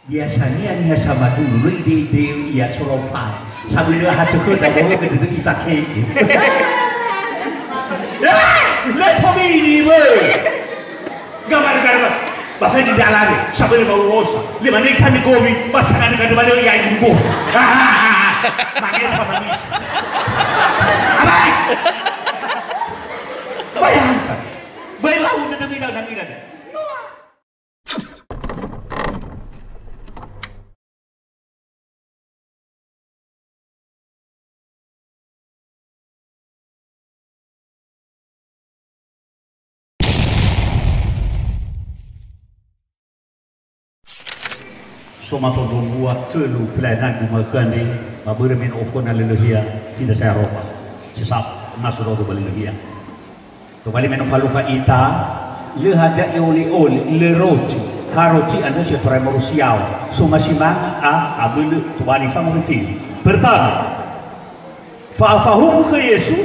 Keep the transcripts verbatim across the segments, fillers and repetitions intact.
Biasania niha samadulu, lö ide-ide ia solofa. Sambil lö ahatö khöda, bolo ke duduk ifake. Eh, lö tobini, bö. Gambar-gambar. Ba fai di dalane, sambil mau rosa. Lima menit kami gomi, ba sangat dengan mana ia ibu. Mangil sama ni. Abai. Bayangkan. Baiklah, udah dengar, dengar, dengar. So mato dua mbua tölu pelayanan guma'ö khö andre, ba börö me no oföna lö löhia, tidak saya roba. Sesap, na so dodo ba lö löhia. Tobali me no falukha ita, lö hadia e'oli'oli, lö roti, ha roti andrö si torai moroi siao, so masi manga, a, abölö, tobali fangorifi. Pertama, fa'afahuwu khö Yesu,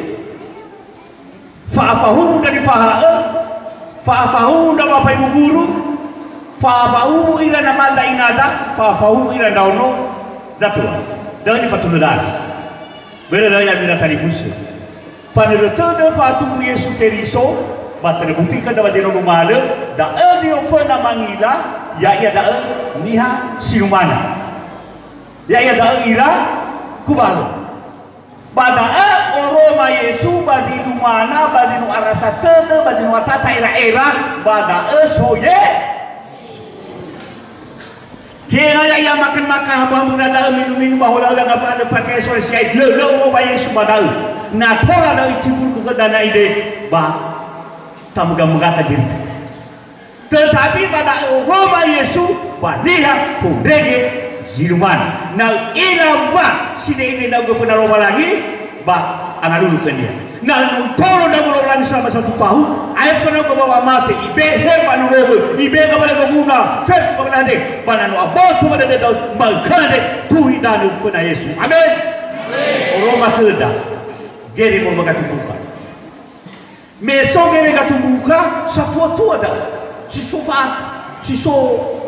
fa'afahuwu ndra nifahaö, fa'afahuwu ndra bapa ibu guru, fa'afahuwu ira namada inada, fa'afahuwu ira ndraono, datua. Da'ö nifatulö da'ö. Börö da'ö ya'ami ira talifusö. Fanörö tödö fa'atumbu Yesu Keriso, ba terbukti khöda ba zi no numalö, da'ö zi oföna mangila, ya'ia da'ö niha si numana. Ya'ia da'ö ira kubalu. Ba da'ö oroma Yesu ba zi numana, ba zi no arasa tödö, ba zi no atata era'era, ba da'ö so Ye-, Tenga ya'ia makan-makan, ba mura da'ö minu-minu, ba hola-hola ngafa'anö pake sore siai, lö, lö oroma Yesu ba da'ö. Na tola da'ö itimbulugö khöda na ide, ba tamöga-mögata diri. Tetapi ba da'ö oroma Yesu ba niha fondrege zi numana. Na ö'ila wa side'e ndra'ugö föna Lowalangi, ba angalulu khönia. Na no utolo ndra'ugö Lowalangi selama satu tahun, aefa ndra'ugö ba wamate, ibe'e ba nurogö, ibe'e ba wale goguna, fefu ba wale andre, ba na no aboto ba dödöda, ba khöda andre, tuhi danö föna Yesu. Amen. Oroma khöda, gere moroi ba gatumbukha. Me so gere gatumbukha, satua-tua da'ö. Si so fa-, si so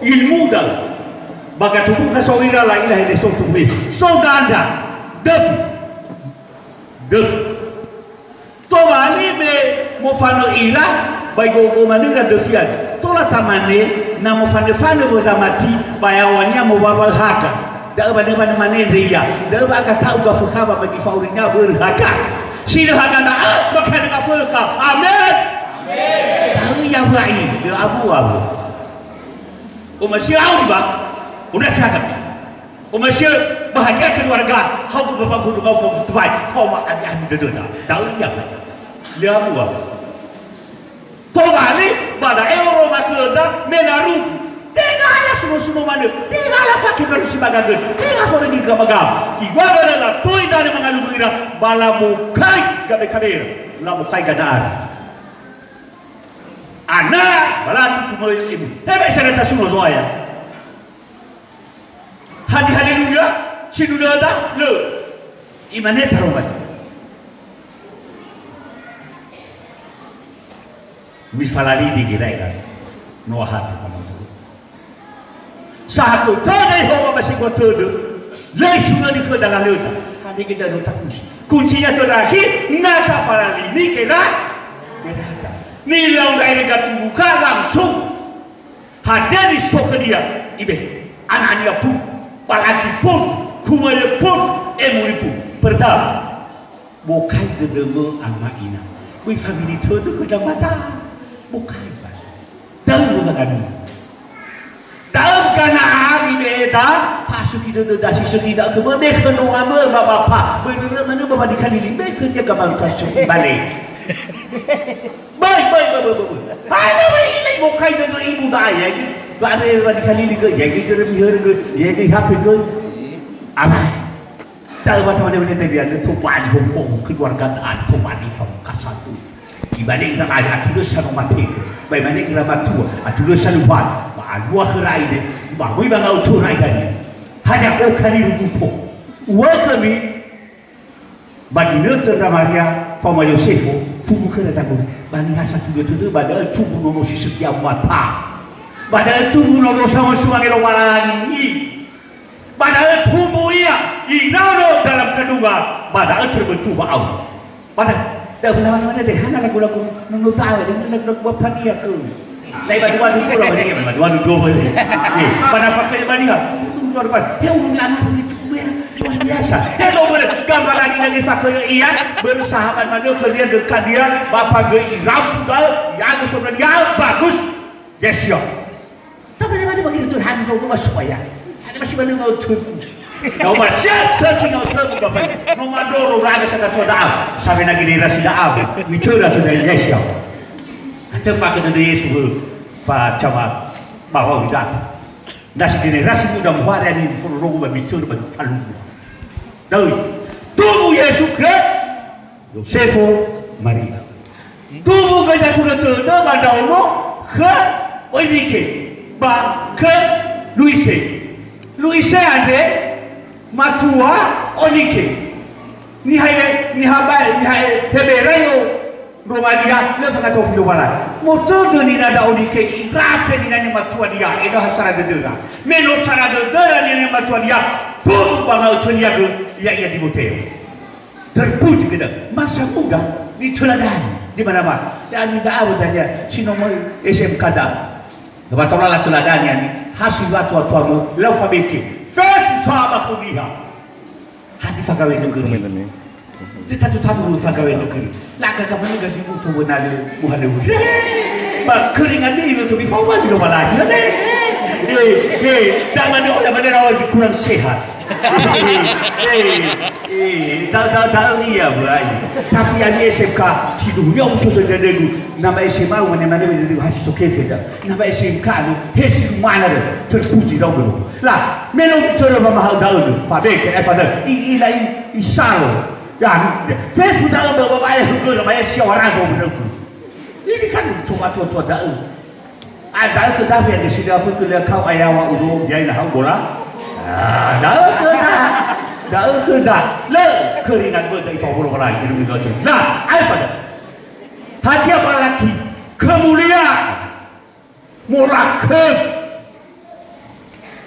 ilmu da'ö. Ba gatumbukha so ira la'ila hede so tuhe. So dandra. Döfi. Döfi. Tobali me mofanö ira, ba igogo manö ira döfi andrö. Tola tamane, na mofanö-fanö wö zamati, ba yaŵania mowaŵaö haga. Da'ö wanö-wanö mane ndre ia. Da'ö wa'agata'u gafökha ba magi fa'aurinia börö haga. Si lö haga da'ö, ba kaina gafökha. Amen. Amen. Da'ö ia wö'i, lö awuawö. Omasi'ö auri ba, omasi'ö haga. Omasi'ö bahagia keluarga, hau ba ba gudu gau fo tubai, fo ma ami ami dödöda. Da'ö ia wö'i. Lö awuawö. Tobali, ba da'e oroma khöda, me na rugu. Tenga ala suno-suno manö, tenga ala fake baru si bagagö, tenga fore ni gama-gama. Iŵa'ö lö latoi danö mangalulu ira, ba lamokai gabe kabera, lamokai gana'ara. Ana, ba lati kumöi ibu. Tebe sere tasuno Zo'aya. Hadi haleluya, si dudöda, lö. Imane taroma. Mifalalidi geraira. No ahatö kamoto. Sahatö tödö Yehowa ba si gua tödö. Lö isuröni khöda lalöda. Hadi geda no takusi. Kuncinya tödö lagi, na tafalalini gera-, gerada. Nilau daerah gatumbukha langsung. Hadia zi so khödia, ibe'e. Anania pun, balaki pun, kumöi pun, emuri pun. Pertama, bokai dödömö ama ina. Böi fabini tödö khö damada. Bokai, Pak. Da'ö wömaganu. Da'ö gana'ari be'eda, fasugi dödöda si sökhi da'ö khömö, me khö noamö ba bapa. Böi dödö manö ba wadi kalili, me khödia gamau fasugi bale. Böi, böi, böi, böi, böi, böi. Hadia böi, böi, bokai dödö ibu ba ayah, gitu. Ba ada yang lagi kali juga, ya, gitu, lebih harga, ya, gitu, H P ke. Apa? Tahu apa teman-teman tadi ada tuh, bani, ho, ho, keluarga, ada tuh, bani, ho, kasatu. Ibalik kita kaya, ada tuh, sama mati. Baik, mana kita batu, ada tuh, sama buat. Ba, dua gerai deh. Ba, böi ba ngau tuh, rai tadi. Hanya, oh, kali rugi, ho. Ua kami, Ba ginötö ndra Maria faoma Yosefo, tumbu khöra tangguri. Ba niha satulö tödö ba da'ö tumbu nono si setia mata. Ba da'ö tumbu nono samosumange Lowalangi. Ba da'ö tumbu ia iraono dalam kandungan, ba da'ö terbentuk wa'aur. Ba da'ö, da'ö nama-nama deh, hana lagu-lagu nono ta'awa, deh, lagu-lagu bapania ke. Lai badu-badu pula bani, badu-badu dua bani. Eh, pada pakai bani ha. Tumbu dua depan. Ya, ulun anak ni tumbu ya, luar biasa. Ya, lo boleh gambaran ini lagi satu ya, iya, bersahabat mana kerja dekat dia, bapak gei rabu da'ö, ya, agus, ya, bagus. Yes, ya. Tapi dia bagi betul hati kau, kau masuk ya. Ada masih mana mau tuku. Kau masih satu kau tuku kau. No mandoro raga saka tua da'a. Sampai lagi di rasi da'a. Bicara tu dari Yesus. Ada pakai dari Yesus. Pak Camat. Bawa udah. Nasi generasi muda muhari ani furu rogo ba bicara ba alumni. Dawi. Tumbu Yesu ke Yosefo Maria. Tumbu gõi zaturö tödö ba ndraono khö Oinike ba khö Luise. Luise andre matua Oinike. Niha e, niha bae, niha e, Heberai o Romalia, lö fangatofi Lowalangi. Motödö nina ndra'o Oinike, irafe nina nematua nia, ena'ö ha sara dödöra. Me no sara dödöra nina nematua nia, tumbu ba nga'ötönia gö, ya'ia Timoteo. Terpuji kita. Masa muda diteladani di mana-mana. Ya, ini da'a dania, si no möi S M K da'a. Sebab orang lah teladani ani, hasil watu-watu amu, lau fabeke. Fefu sama kuliah. Hati fagawe negeri. Tatu-tatu fagawe negeri. Lah gaga meninggal di buku benar, bukan dia. Ba keringat dia itu, bi fawal di rumah lagi, kan? Eh, eh, jangan dia, orang benar awal kurang sehat. Eh, eh, da, da, da, iya, Bray. Tapi ani S M K, si dunia musuh terjadi. Nama S M A, mana-mana, mana-mana, hasil sokete, dah. Nama S M K, anu, hesi mana, dah. Terpuji, dah, belum. Lah, me no bicara ba mahal da'ö, fabeke, eh, fabeke. I, i, la, i, i salo. Ya, fefu da'ö ba, ba, ba, eh, hugö, ba, eh, siawara, ba, benar. Ini kan coba tua-tua da'ö. Ah, da'ö khöda, ya, di sini aku tuh lihat kau, ayawa, udo, biain lah, bola. Ah, da'ö khöda. Da'ö khöda. Lö, keringat böda ipa bolo lagi, ini enggak tuh. Nah, apa dah? Hadiah Balaki, kemuliaan. Molakö.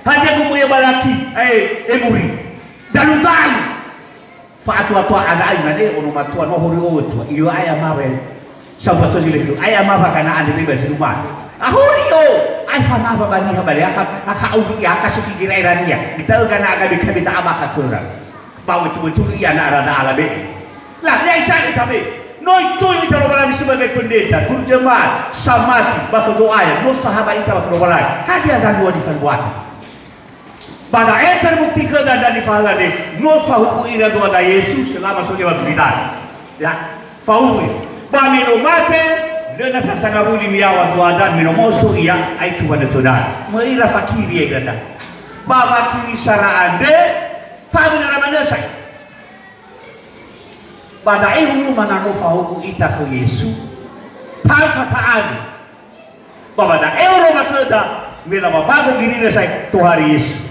Hadia gumu'ö Balaki, eh, emuri. Dalu-dalu. Fa'atua-tua ada'a imane ono matua no hori otua. Iyo aya mawe. Sahabat sosial itu. Aya mawe kana ande bebas rumah. Ahori o. Ai fanawa bani ha bale aka, aka auri aka suki gira irania. Kita gana aga bika bita abaka kera. Ba wetu-wetu ia na arada alabe. Lah, ya ita ita be. No itu ita Lowalangi sebagai pendeta, guru jemaat, samati, ba khö Zo'aya, no sahabat ita ba khö Lowalangi. Hadia zalua di faluata. Ba da'e terbukti khöda dan di fahala de, no fahuku ira dua da Yesus selama so lewat bidang. Ya, fahuku. Ba me no mate, lö nasa sangawuli miawa dua dan me no moso ia, ai tu wana todan. Möi ira fakiri ira da. Ba fakiri sara andre, Fa'abu nara manösa. Ba da'e huluma na no fahuku ita khö Yesu. Tau tata'ali. Ba, ba da'e oroma khöda, me lababago girina sae tohare Yesu.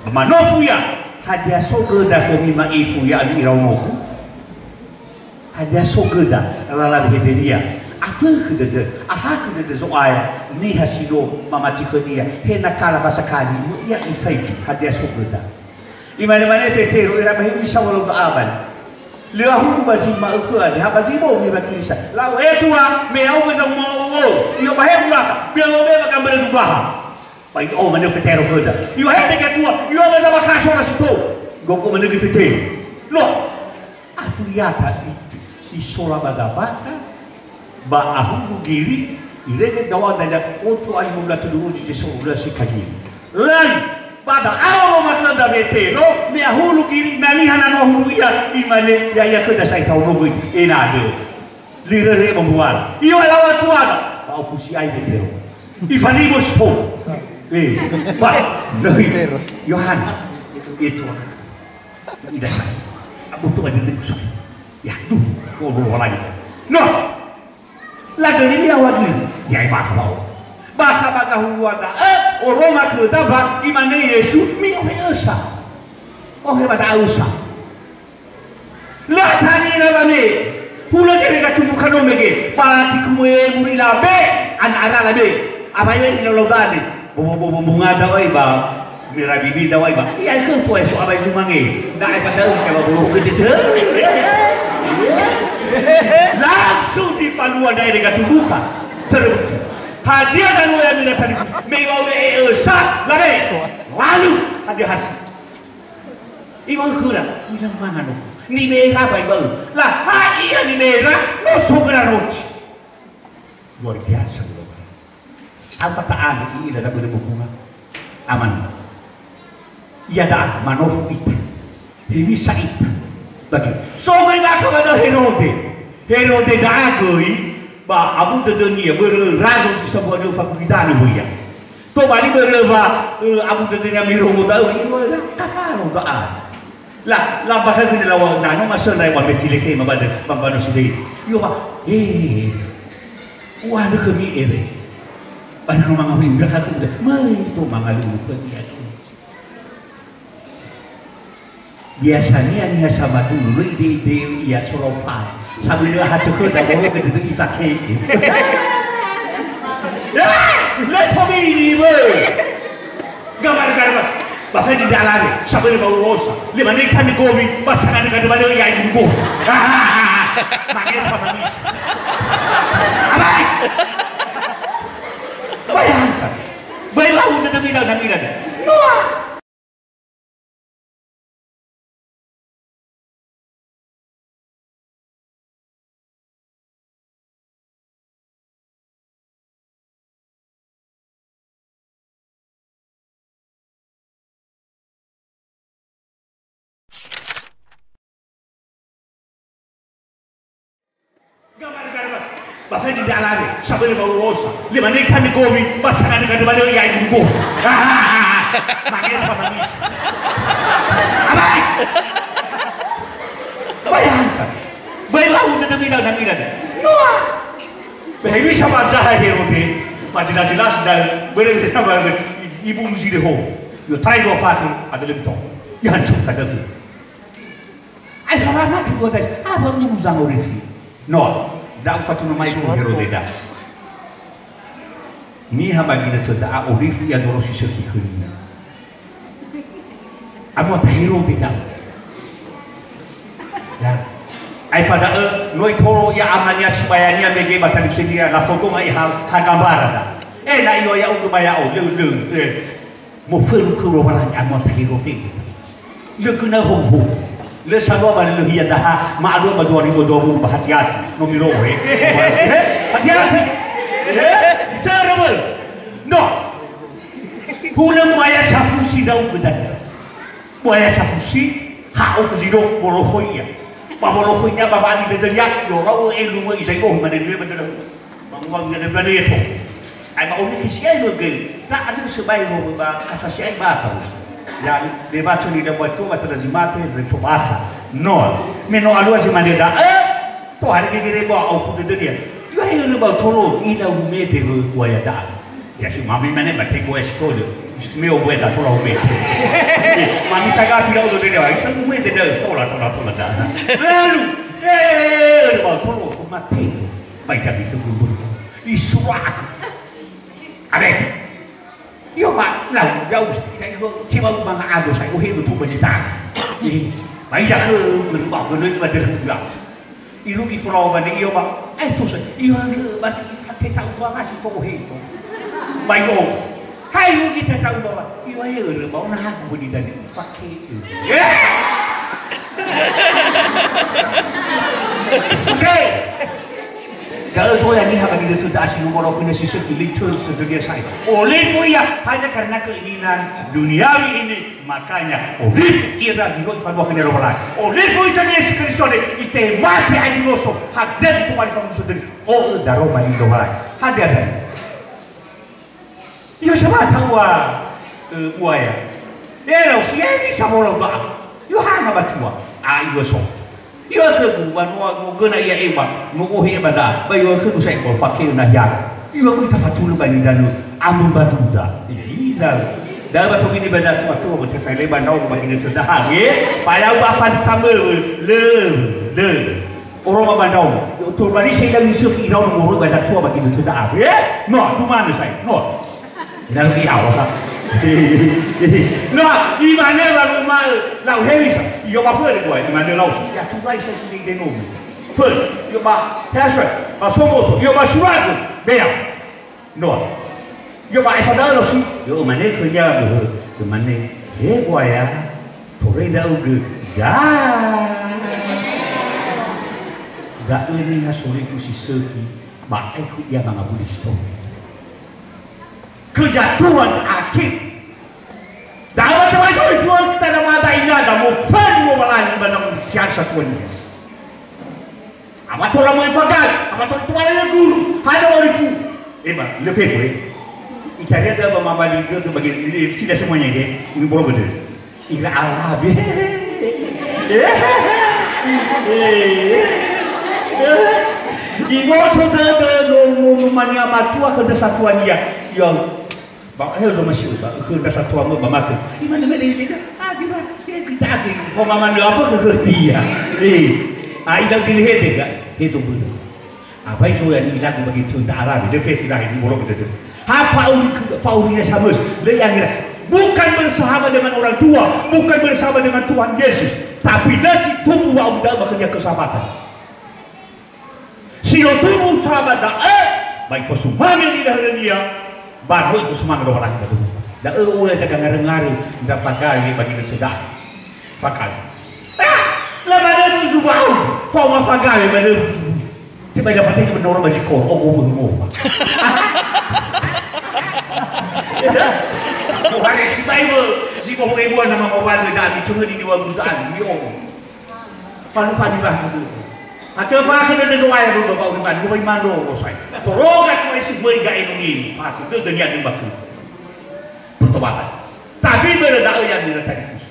Ba manofu ia, hadia so göda khömi ma'ifu ya'ami iraonogu? Hadia so göda, lala hederia? Afökhö dödö, ahakhö dödö Zo'aya, niha si no mamati khönia, he na kala ba sakali, möi ia ifaigi, hadia so göda. Imane-mane Fetero, ira ba he'u isa walau da'aban. Lö ahulu ba zi ma'ökhö andre, ha ba zi bou nibatirisa. Lau, "E Tuha, me ya'ugö zauma'u'ö, iyo ba he'u laka, bia lo be ba gambara zubaha." Ba i'o manö Fetero khöda. Iyo he dege Tuha, iyo ba zabakha sora si tou. Gogo manö göi Fetero. Lo, afuriata i, isora ba zabakha, ba ahulu giri, irege dawa dada otu ali mula tudu zi teso ula si kagiri. Lai, ba da'ao lo makhöda Fetero, me ahulu giri, na niha na no ahulu ia, imane, ya'ia khöda sae taono göi, ena'ö. Lirere ba mbuala. Iyo alawa tuada, ba ofusi ai Fetero. Ifalimo si tou. Eh, ba, nahi, Yohana. Itu. Ida sa. Abu tu ada lebu sa. Ya, tu. Ko bo lagi. No. La döri mi awadi. Ya, ba ka bao. Ba ka ba ka huwa da. Eh, oroma khöda ba, imane Yesu, mi ohe ösa. Ohe ba da ösa. Lö tanira lame. Hulö gere gatumbu kanome ge. Ba tikumö muri labe, an ara labe. Abai we ina lo dane. Bo, bo, bo, bo, bunga dawai ba. Merabibi dawai ba. Iya, itu tuh, itu abai cuma nge. Nggak ada tahu kalau belum gitu. Langsung dipalua daerah Gatubuka. Terus. Hadia dan waya mina tadi. Mewah we, eh, eh, sat, lare. Lalu, hadia hasil. Iwa'ö khöra, "Uza manga no." Ninera ba iwa'ö. Lah, ha ia ninera, no so göra roti. Luar biasa, Bapak. Apa ta'ala i'ila da bölö mokunga? Aman. Ia da'a, manofu ita. Hewisa ita. Bagi. So göi bakha ba da'ö Herode. Herode da'a göi, ba abu dödönia, börö razo si sambua dödö fakugi danö ia. Tobali börö wa, eh, abu dödönia mirongo da'ö, iruwa, kafaro da'a. La, la bakha gini lawa, na no masöna wa Betilehema ba dö, ba, ba no sidei. Yo ba, eh, wa dö khömi ere. Ba na no mangawi, udah aku udah, mai to mangalu khömi aku. Biasania niha samadulu, lö ide-ide ia solau fa'e. Sambil lö ha tökhö da bolo ke duduk ita keke. Ya, lö tobini, bö. Gambar-gambar. Ba fai di dalane, sambil bau rosa. Lima menit kan gomi, ba sangan dengan mana ya ibu. Mangil sama ni. Abai. Bayangkan. Baiklah, udah dengar, dengar, dengar. Noah. Gambar-gambar. Ba fai di dalane, sambil bau rosa. Lima menit kan gomi, ba sangan dengan mana ya ibu. Mangil sama ni. Abai. Bayangkan. Baiklah, udah dengar, dengar, dengar. Noah. Ba hewisa ba zaha Herode, ba jelas-jelas dan börö, börö, ibu Zideho. Yo try dua fatu, ada lebih tong. Ya hancur kata tu. Ai, salama tu dua tadi. Apa mu zango refi? No, da ufatuna mai ku Herode da. Niha ba ginötö da'a olifu ia noro si sökhi khönia. Amu ata Herode da. Ya. Ai fada'ö, no itolo ia amania sibayania mege ba talisenia, lafodo mai ha, ha gambara da. Eh, na iyo ya'ugö ba ya'o, lö, lö, eh. Mofönu khö Lowalangi amu ata Herode. Lö gö na hoho. Lö salua ba lö hia daha, ma'alua ba dua ribu dua puluh ba hati-hati. No miro'o, he. He? Hati-hati. He? Bicara, bö. No. Hulö buaya safusi ndra'ugö dania. Buaya safusi, ha'ö khö zi do, bolokhoi ia. Ba bolokhoi ia ba wa'ani dödö ia, yo ra'u elungö izai ohi mane due ba dödö. Mangua ngene bane to. Ai ba oni siai lo ge. Na adu sebai lo ba kata siai ba ka. Ya, lewat ni da buat tu, mata zi mate, re to basa. No. Me no alua zi mane da. Eh, to hari ni gere ba au ku de dia. Yo he lo ba tolo, ina umete lo buaya da. Ya si mami mane ba te buaya sekolah. Me o buaya da tola umete. Mami taga tidak lo de dia. Itu umete da tola, tola, tola da. Lalu, eh, ba tolo, mate. Ba ita bitu gubur. Isurak. Abe. Io ma, lau, lau, ita io, cima lu manga ado sai, ohe betul bani ta. Eh, ba ita ke, ke, ba, ke, ke, ba, ke, ke, irugi pulau bani io ma, eh, tu sai, io, ke, ba, ke, ke, tak ubah ngasih tu ohe tu. Ba io, hai, irugi tak ubah, io, io, ke, ba, ona aku bani tadi, pakai. Eh! Oke. Da'ö tola niha ba ginötö da'a si numoro khönia si sökhi litö sökhi dia sa'i. Olifu ia hanya karena keinginan duniawi ini, makanya olifu ira ginoi fanua khönia Lowalangi. Olifu ita Yesu Kristo ne, ite mate ai loso, hadir tu wali fanua sökhi. Oh, daroma ni Lowalangi. Hadir, hadir. Io sabata ua, eh, buaya. Elo, sieni samola ba'a. Io hana batua. A, io so. Io khögu, ba no, no göna ia eba, no ohe eba da. Ba io khögu sai ko fakeu na ya. Io ku tafatulu ba ni danu, amu ba duda. Ida. Da ba to gini ba da tu, tu, ba ta leba nau ba gini tu da ha, ye. Ba ya ba fan sambel, le, le. Oroma ba ndraono. Otobalise ira nisökhi iraono moroi ba zatua ba ginõtö da'a. Eh? No, dumane sai. No. Ina lagi awasa. No, imane ba rumah lau Hewisa. Iyo ba före gua, imane lau. Ya tubai sai sini denome. Före, iyo ba teasra, ba soboto, iyo ba suragu. Bea. Noa. Yo ba efadalo si. Yo mane khönia böhö. Yo mane, "He buaya, toröi ndra'ugö." Ya. Da'ö niha sorifu si sökhi, ba aekhu ia mangawuli si tou. Kejatuhan akhir. Da'ö tebai-tebai fuang kita nama ada inada, mo fani mo balani ba namu siasa tuan. Ama tola möi fagai, ama tola tuala ya guru, hana orifu. Ema, le fefu, eh. Italia da ba mabali götö bagi, ini tidak semuanya, ya. Ini bola betul. Ira Arabi. Iboto dödö no, no, no mania matua ke desa tuania. Ya. Ba, he, udah masih, ba, ke desa tuama, ba, mate. Imane me dei, dei, ah, di mana? Dia kita agi. Ko mama ni apa ke dia? Eh, ah, idang dili hede, ga? Hedo bulu. Apa itu yang ilagu bagi tunda Arabi? Dia fes dah ini bolong kita tu. Ha, pauri, pauri ya sama. Le yang ngira. Bukan bersahabat dengan orang tua, bukan bersahabat dengan Tuhan Yesus, tapi nasi tumbuh wa udah bekerja kesahabatan. Si no tumbuh sahabat da'e, ba ifosumangö nidahalönia, ba no ifosumangö Lowalangi ba dödönia. Da'ö u'ö jaga ngarö-ngarö ndra fagawe ba ginötö da'a. Fagawe. Ah, la ba dödö zubau, faoma fagawe ba dödö. Tebai dapat ini menora ba zikor, oh, oh, oh, oh. Buhare si Bible, zi bohore bua nama mawade da'a, micunge di dua guda'an, mi omo. Palu-palu lah dulu. Atö fa ke dödö doa ya dulu, Pak Uliman, gua imando, gua sai. Toroga cuma isi beri ga enu ini, Pak, itu dödö niat di baku. Pertobatan. Tapi bödö da'ö ya mila tadi.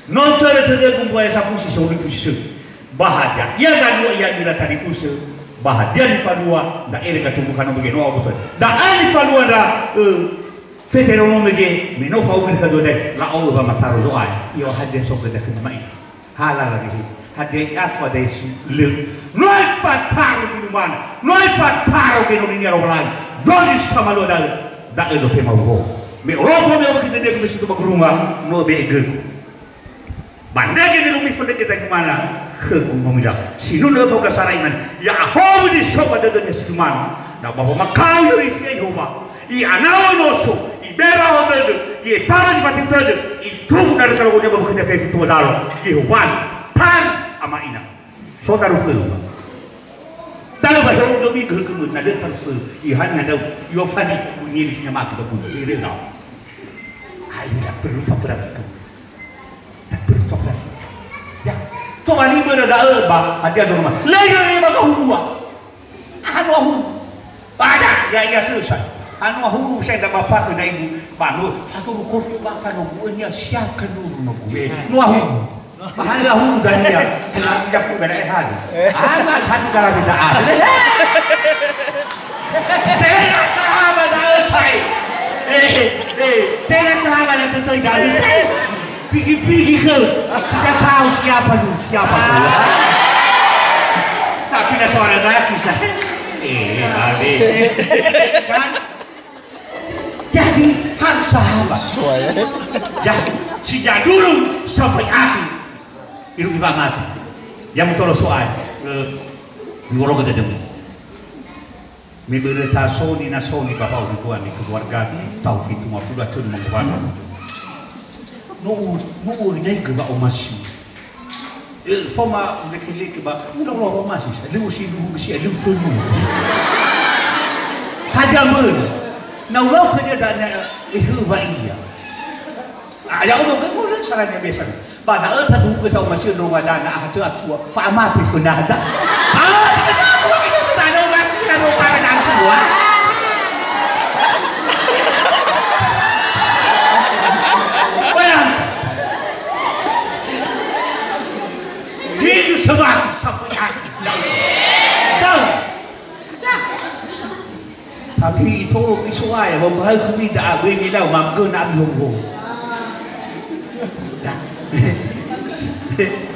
No tödö-tödö gumbu ya sapu si soli pusi. Bahagia. Ya gadua ya mila tadi pusi. Bahagia di palua, da ere ga tumbuh kano bagi no abu. Da ali palua da, eh, Deuteronome ge, me no fa'ugö khöda da'e, la'o'ö wamataro Zo'aya, i'ohagö sogö da'ö khöda ma'i. Halala da'e, hadia i'afa da'e si lö. No ifataro di rumana, no ifataro genoninia Lowalangi. Dozi samalua da'ö, da'ö do tema uwo. Me orofo me owo khöda da'e me si to ba gurunga, no be'e gögu. Ba ndrege nirumi fondrege daimana khögu mamida. Sinunö fauga sarai man. Ya'ahowu zi so ba dödönia si dumana. Na ba wamakao yöri fia Yehowa. I'anawö noso, ibera ho dödö, i'etara zi fati tödö, itugu darö kalogonia ba bökhönia fefu tuo dalo. Yehowa, tan ama ina. So daru föma. Daru ba heru domi gehögömö, na dötan fö, ihani hadau, iofani, bunyi di nyamatu ba gulu, ire nao. Ai, tak perlu tak perlu. Bertobat. Ya. Tobali bödö da'ö ba hadia doroma. Lö iöre ba gahulua. Anu ahulu. Bada, ya, ya, selesai. Anu ahulu saya nda bapa ke daibu. Bano, satu rukun tu bapa no gue nya siap ke dulu no gue. No ahulu. Bahaya ahulu dania. Kena tidak ku beda ehad. Amat hati dalam bida'ah. Tenga sahabat da'ö sai. Eh, eh, tenga sahabat yang tentu da'ö sai. Pigi-pigi ke. Kita tahu siapa tu, siapa tu. Tapi dah suara laki saya. Eh, balik. Kan? Jadi, harus sahabat. Suara. Ya, sejak dulu sampai akhir. Iru iwa mati. Yang betul soal. Eh, ngoro kita jemu. Me börö sa so ni na so ni bapa orang tua ni keluarga ni, tau fitu ma puluh tahun mengubah. No, no, dai ke ba omasi. Eh, foma leke-leke ba, udah lo omasi, lu si lu si lu tu lu. Saja men. Na ulau kerja dan eh, ba iya. Ah, ya Allah, kan boleh salahnya biasa. Ba da'ö taduhu göi ta'omasi'ö ndrongo dana ahatö atua, fa'amate fönada. Ah, tidak tahu, tidak tahu, masih ada orang atua. Bayangkan. Hidup sebab sampai akhir. Tahu. Tapi itoro iso'aya, wambahaö khömi da'a, böi milau, magö na ami hongho.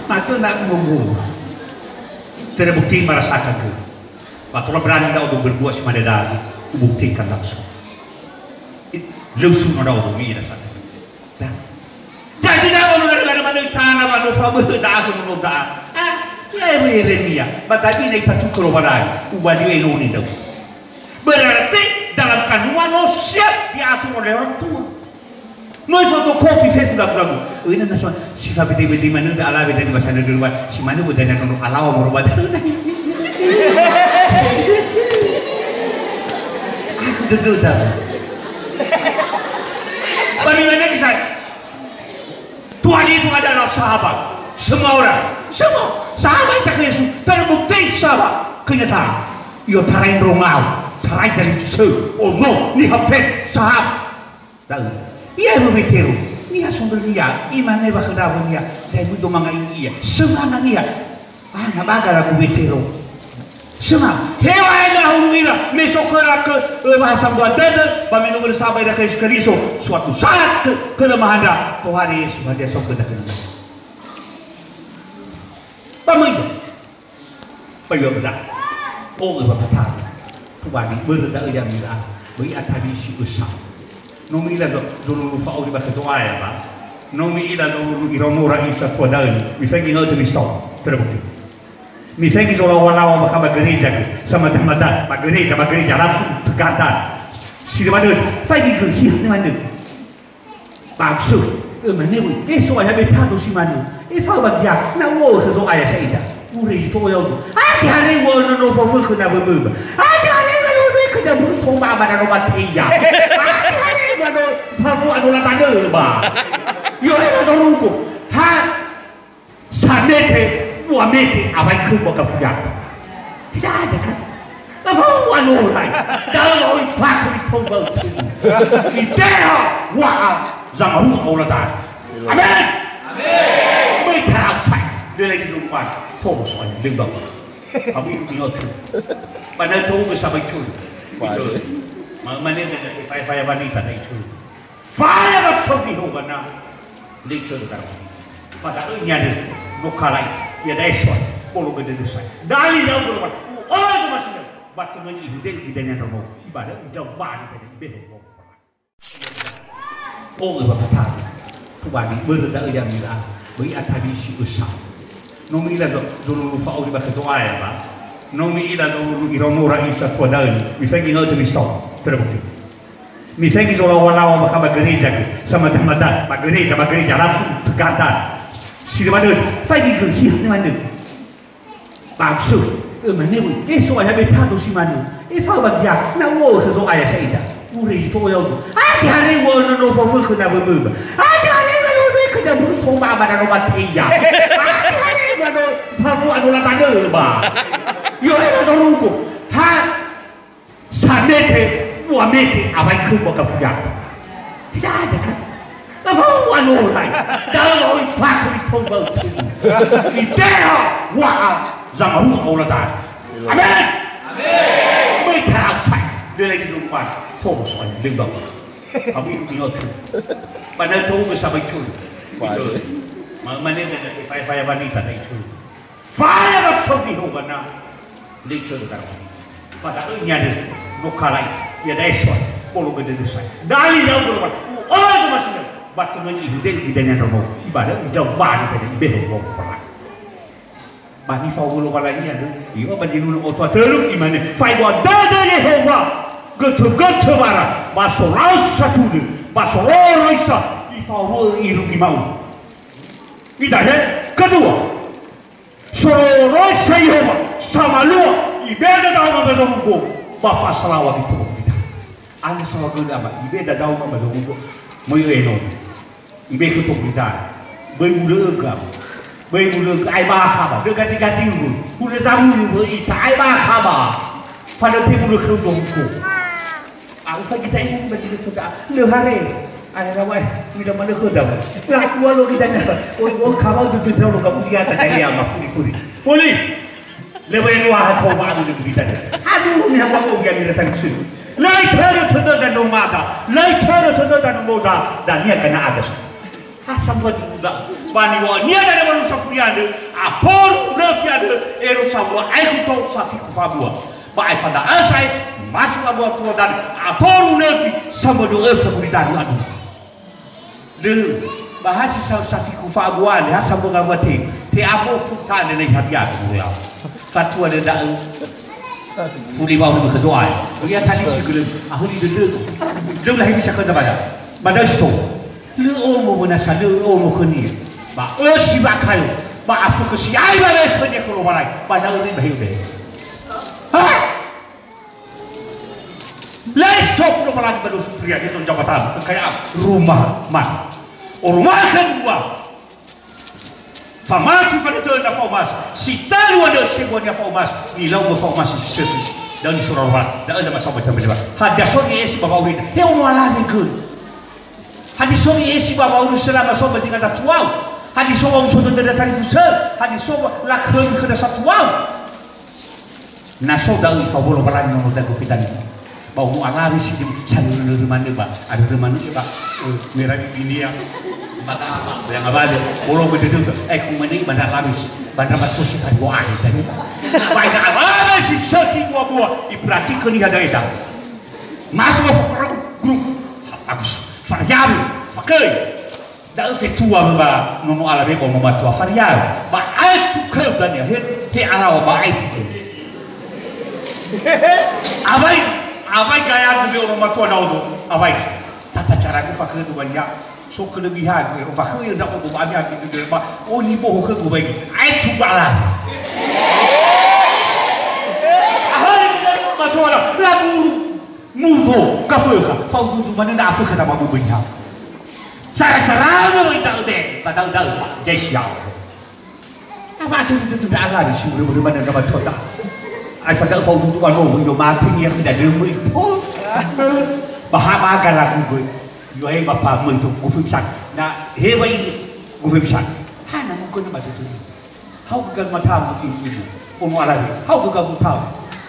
Magö na ami hongho. Terbukti marasaka gö. Ba tola berani ndra'odo berdua si mane dali, ubuktikan langsung. Lö usuno ndra'odo, mi'i rasaka. Dah. Jadi ndra'odo gara-gara manö itana wa no faböhö da'a, no da'a. Ah, ya Yeremia, ba tadi na ifatuku Lowalangi, ubali'ö enoni ndra'odo. Berarti dalam kandungan no siap diatur oleh orang tua. No ifotokopi fefu lagu-lagu. Öina na so, si fabede-bede manö da alawe dari bahasa Indonesia, si manö bedana nono alawa moro badana. Aku dödöda. Bagi mana kita? Tuhan itu adalah sahabat. Semua orang. Semua. Sahabat ita ke Yesus. Terbukti sahabat. Kenyataan. Yo tarai ndrongau. Tarai dari se. Ono. Niha fet. Sahabat. Da'ö. Ia ero Wetero, niha sondrönia, imane wa khö ndra awönia, da'e möi do manga'i ia. Sömana niha. Ah, na baga lagu Wetero. Söma, heŵa'ae na hulu ira, me so khöra kö, ö, wa ha sambua dödö, ba me no börö sa'ae ba ira khö Yesu Keriso, suatu saat kö, kelemahan ndra, tohare Yesu, hadia so khöda khöda. Ba möi. Ba iŵa'ö da. O'ö wa Patara. Tobali, börö da'ö ya'ami, böi atalisi ösa. No mi'ila zo-, zolulu fa'auri ba khö Zo'aya, ba. No mi'ila zolulu iraonora isa tua da'ö. Mifaigi nga'ötö misto. Terbukti. Mifaigi zolawa-lawa ba, ba gereja gö. Samada-mada, ba gereja, ba gereja. Langsung tegata. Si lö manö. Faigi gö, si lö manö. Bakso, ömane wöi, e So'aya, betado si manö. E fao bagia, na u'o'ö khö Zo'aya sa'ida. Ure ito ya'udu. Ate hare u'o'ö nono fofökhö na wömöba. Ate hare na wömökhö na buru somba ba na no bateia. Ate hare na no fafu ano la tanö ba. Yo, e na no rugo. Ha, Samete, dua mete, awai khö ba gafuyata. Tidak ada kan? Lafaua norai. Dalam awai paku di kau bau tubuh. Ideha wa'a zamaru auladan. Amin. Amin. Mereka outside. Dia lagi lupa. Fokus aja. Dia bawa. Kami itu tinggal tu. Padahal tu bisa baik tu. Baik. Ma-, mana dia nak payah-payah wanita dah itu. Faya ba faugi hogana. Lö itörö daroma. Ba da'ö niadö, no kalai, iada'e so'aya, bolo bededösa. Dali ndra'ugö Lowalangi, u'o'ö zomasida, ba töngöni ihudeu idania ndraono, ibalö ndraono bali bede ibeho. O'ö wa Patara. Tobali, börö da'ö ya'ami, böi atalisi ösa. No mi'ila zo-, zolulu fa'auri ba khö Zo'aya, ba. No mi'ila zolulu iraonora isa tua da'ö, mifaigi nga'ötö misto. Terbukti. Mifaigi zolawa-lawa ba, ba gereja gö. Samada-mada, ba gereja, ba gereja, langsung tegata. Si lö manö, faigi gö, si lö manö. Bakso, ömane wöi, e So'aya, betado si manö. E fao bagia, na u'o'ö khö Zo'aya sa'ida. Ure ito ya'udu. Ate hare u'o'ö nono fofökhö na wömöba. Ate hare na wömökhö na buru somba ba na no bateia. Ate hare na no fafu ano la tanö ba. Yo, e na no rugo. Ha, Samete, dua mete, awai khö ba gafuyata. Tidak ada kan? Lafaua norai. Dalam awai paku di kau bau tubuh. Ideha wa'a zamaru auladan. Amin. Amin. Mereka outside. Dia lagi lupa. Fokus aja. Dia bawa. Kami itu tinggal tu. Padahal tu bisa baik tu. Baik. Ma-, mana dia nak payah-payah wanita dah itu. Faya ba faugi hogana. Lö itörö daroma. Ba da'ö niadö, no kalai, iada'e so'aya, bolo bededösa. Dali ndra'ugö Lowalangi, u'o'ö zomasida, ba töngöni ihudeu idania ndraono, ibalö ndraono bali bede ibeho. Ba nifao'ö Lowalangi andrö, i'o'ö ba zinunö oto a tölu, imane, faewa dödö Yehowa, götö-götö wara, ba solau satulö, ba soroi sa, ifao'ö irugi ma'udu. Idahe, kedua, Soroi sa Yehowa, samalua, ibeda daoma ba zorugo, ba fa'asalawa gitu. Ana sawa göda ba, ibeda daoma ba zorugo, möi enoni. Ibe khö togita. Böi ulö'ögö. Böi ulö'ögö, ae bakha ba, dögati-gati ulö. Ulö tamu ulö ita, ae bakha ba. Pada te ulö khö zorugo. Au fa kita ini bagi kita. Lö hare. Ae rawa, eh, mida manö khöda. Lah, dua lo kita nya. Oi, oi, kawal tu tu lo kamu dia tak kaya ama furi-furi. Furi. Lö wa lo ha ko ba lo kita nya. Aduh, ni apa ko dia ni datang sini. Lö itörö tödö dan no mada. Lö itörö tödö dan no moda. Dan nia kana atas. Asam buat juga. Ba niŵa'önia dania ba luo safuri andrö, atoru nöfi andrö, ero sambua aekhu tou safiku fa'abua. Ba aefa da'ö sa'ae, maso sambua tua dania, atoru nöfi, sambua dö'ö safuri dania andrö. Dö'ö, ba ha si sa-, safiku fa'abua andre, ha sambua ngawua te, te aboku tane na ihadia tu ya. Fatua dödö'ö. Fuli wa'auri khö Zo'aya. Ia tadi si gülö. Ahuli dödö. Dödö lahi bisa khö Zo'aya. Ba da'ö si so. Lö omo wönasa, lö omo khönia. Ba ösi wa'akayo. Ba afökhö si'ai ba khönia khö Lowalangi. Ba da'ö ri ba hiu deh. Ha? Lö so Lowalangi ba dosu pria, yaitu jabatan, kekayaan, rumah, ma. Rumah kedua. Famati fadödö'ö ndra fa'omasi. Si talu andrö sebuania fa'omasi. Nilau ba fa'omasi si sökhi. Da'ö nisura Lowalangi. Da'ö ndra masoba ita mendewa. Hadia so ni'esi ba wa'aurida? He ono alawe göi. Hadia so ni'esi ba wa'auri selama so ba zinga ndatuau? Hadia so wa'auri so dödöda talifusö? Hadia so lakhömi khöda satuau? Na so da'ö ifao Lowalangi nono dagu fedani. Ba ono alawe si dem salurö manö ba, arurö manö ba, eh, mera bibinia. Ba dasa, yang abade, bolo bededeu, eh, kumene ba ndra alawe si, ba ndra batosi tadi bo ahi tadi. Ba ina alawe si sökhi bua-bua, iperhatikan niha da'eda. Masuk ke grup, bagus. Fariabe, pakai. Da'ö fetua ba nono alawe ba ono matua fariabe. Ba aetu keu dania, he, he alawa ba aetu keu. Awai, awai gayagu be ono matua ndra'odo, awai. Tata caragu fakhödu ba nia, so kelebihan, ero fakhö ya ndra'odo ba nia gitu, ba, oh, ni boho khögu ba ini. Aetu ba alawe. Ahai, matua na, laburu. Mudo, gafökha, fa'ududu manö na afökha na mamuböiha. Cara-carana wai da'ö be, ba da'ö-da'ö, jai siao. Ama tutu-tutu da alari si ure-ure manö na matota. Ai fa da'ö fa'ududu ano, wai do mati ni aku da demu ipo. Ba ha ba galaku göi. Yo ai ba pa möi to, guföi pisan. Na he wai guföi pisan. Hana mungkin na matutu. Hau gaga matamu ibu-ibu, ono alawe, hau gaga matamu.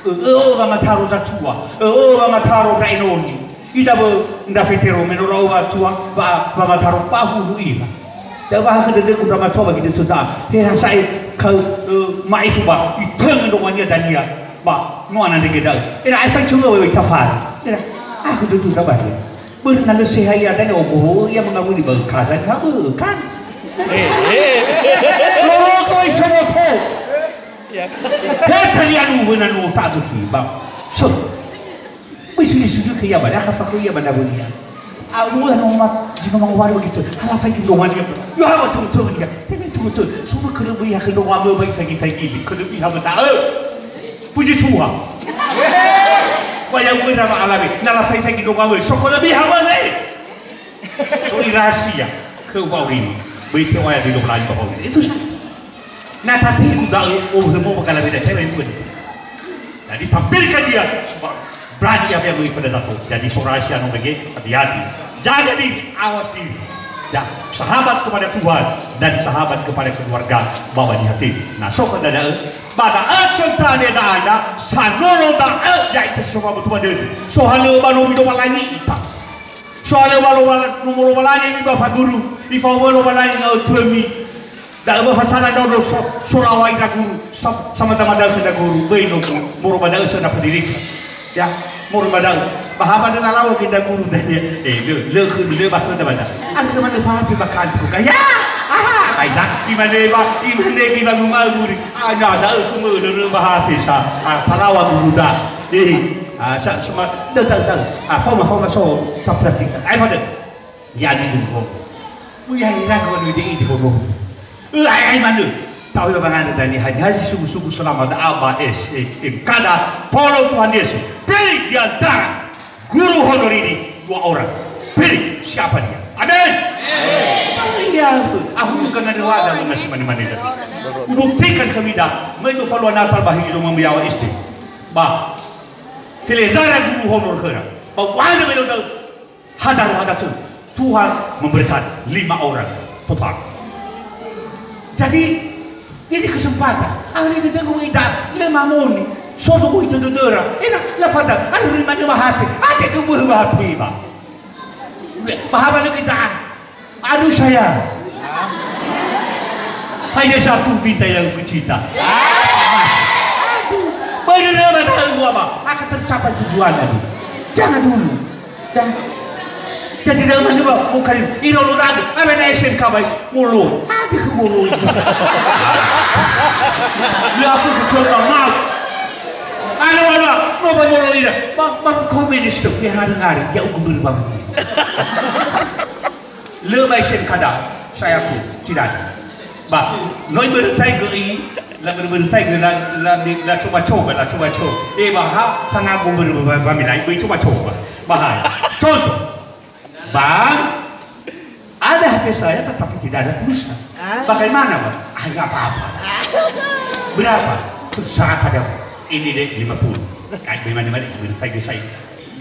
Ö, ö, wamataro zatua, ö, ö, wamataro ndra enoni. Ida bö ndra fetero me no lau watua, wa, wamataro ba huhu ira. Da'ö wa ha khö dödögu ndra matua ba gitö töda. He ha sa'ae kau, ö, ma'ifu ba, itöngö ndrongoania dania. Ba, no anandrege da'ö. Era ae fancungö wewe tafari. Era, ah, khö dödö ndra ba he. Börö na lö seha ia dania ogoho'ö ia mengawini ba ökha dania ha bö'ö kan. Eh, eh. Lologo isomoto. Ya. He talianu wena no ta'aduki ba. So. Böi suli-suli ke ia ba, dah apa ke ia ba, dah boleh ia. Awu no ma, jino mangwaru gitu. Hala fai gitu mania. Ya, betul-betul dia. Tapi betul-betul. Semua kena beri hak dong apa baik lagi, lagi. Kena beri hak betul. Puji Tuhan. Wa ya uwe na ma'alawe, na lafaifai gidonga wöi, sokona biha wöi. So irahasia, khö wa'aurimi. Böi te'oya di Lowalangi ba wa'aurimi. Itu saja. Na tapi ku da'ö, oh, hemo bakala beda cewek itu. Jadi tampilkan dia, berani apa yang lebih pada satu. Jadi so rahasia no bege, hati-hati. Jaga diri, awas diri. Ya, sahabat kepada Tuhan dan sahabat kepada keluarga, bawa di hati. Na so kada da'ö, Ba da'ö sönta ne da'ö, sanolo da'ö ya'ita si so fabu'ö dödö. Sohalö ba nomi Lowalangi ita. Sohalö ba Lowa-, nomo Lowalangi ba faguru, ifao Lowalangi nga'ö tömi. Da'ö ba fasala ndra'odo so-, sorawai ndra guru, sa-, samada-mada sö ndra guru, böi no guru, moroi ba da'ö sö ndra pendidikan. Ya, moroi ba da'ö. Ba ha ba döla lawa genda guru dania. Eh, lö, lö khömi, lö ba khöda ba da'ö. Andrö manö fahati ba kantu ka. Ya! Aha, ai sa, imane ba, imane gi ba gumaguri. Ah, ya, da'ö kumö, lö, lö ba hati sa. Ah, falawa guru da. Eh, ah, sa, sema, da'ö, da'ö, da'ö. Ah, faoma, faoma so, sa praktika. Ai fadö. Ya, di guru. Uya ira ko lu de, di guru. Ö, ai, ai manö. Ta'ohe ba wangandrö dania, haniha zi sugu-sugu selama da'a ba S M K da, follow Tuhan Yesus. Pilih di antara guru honor ini dua orang. Pilih siapa dia. Amin. Amin. Iya, aku bukan ada wadah mengasih mana-mana itu. Buktikan kami dah, menurut follow Natal bahigi rumah muyawa S D. Bah, Telezara guru honor khöra. Ba u'andrö me no da'ö. Hadarö-hadarö, Tuhan memberikan lima orang total. Jadi, ini kesempatan. Ahli dödögu ida, lö mamoni. So dödögu ita dödöra. Ena, lafada, anu lima lima hati. Hati keböhö hati, ba. Ba ha ba lö kita. Aduh saya. Hai dia satu bita yang kucita. Aduh, bener apa tahu gua apa? Akan tercapai tujuan tadi. Jangan dulu. Dan jadi dalam mana gua bukan iro lo lagi. Apa yang S M K baik mulu. Ada ke mulu itu. Ya aku ke kota mau. Anu anu, mau baik mulu ini. Bang bang kau ini stop dia hari-hari dia ugu berbang. Lö ba S M K da, saya aku, tidak. Ba, no ibörötaigö i, la börötaigö la, la, la coba-coba, la coba-coba. Eh, ba ha, sangagu börö ba, ba, ba, ba, coba-coba. Ba ha, contoh. Bang, ada H P saya tetapi tidak ada pulsa. Ah. Bagaimana, Bang? Ah, nggak apa-apa. Ah. Berapa? Terserah padamu. Ini deh, lima puluh. Kayak bagaimana, börötaigö saya.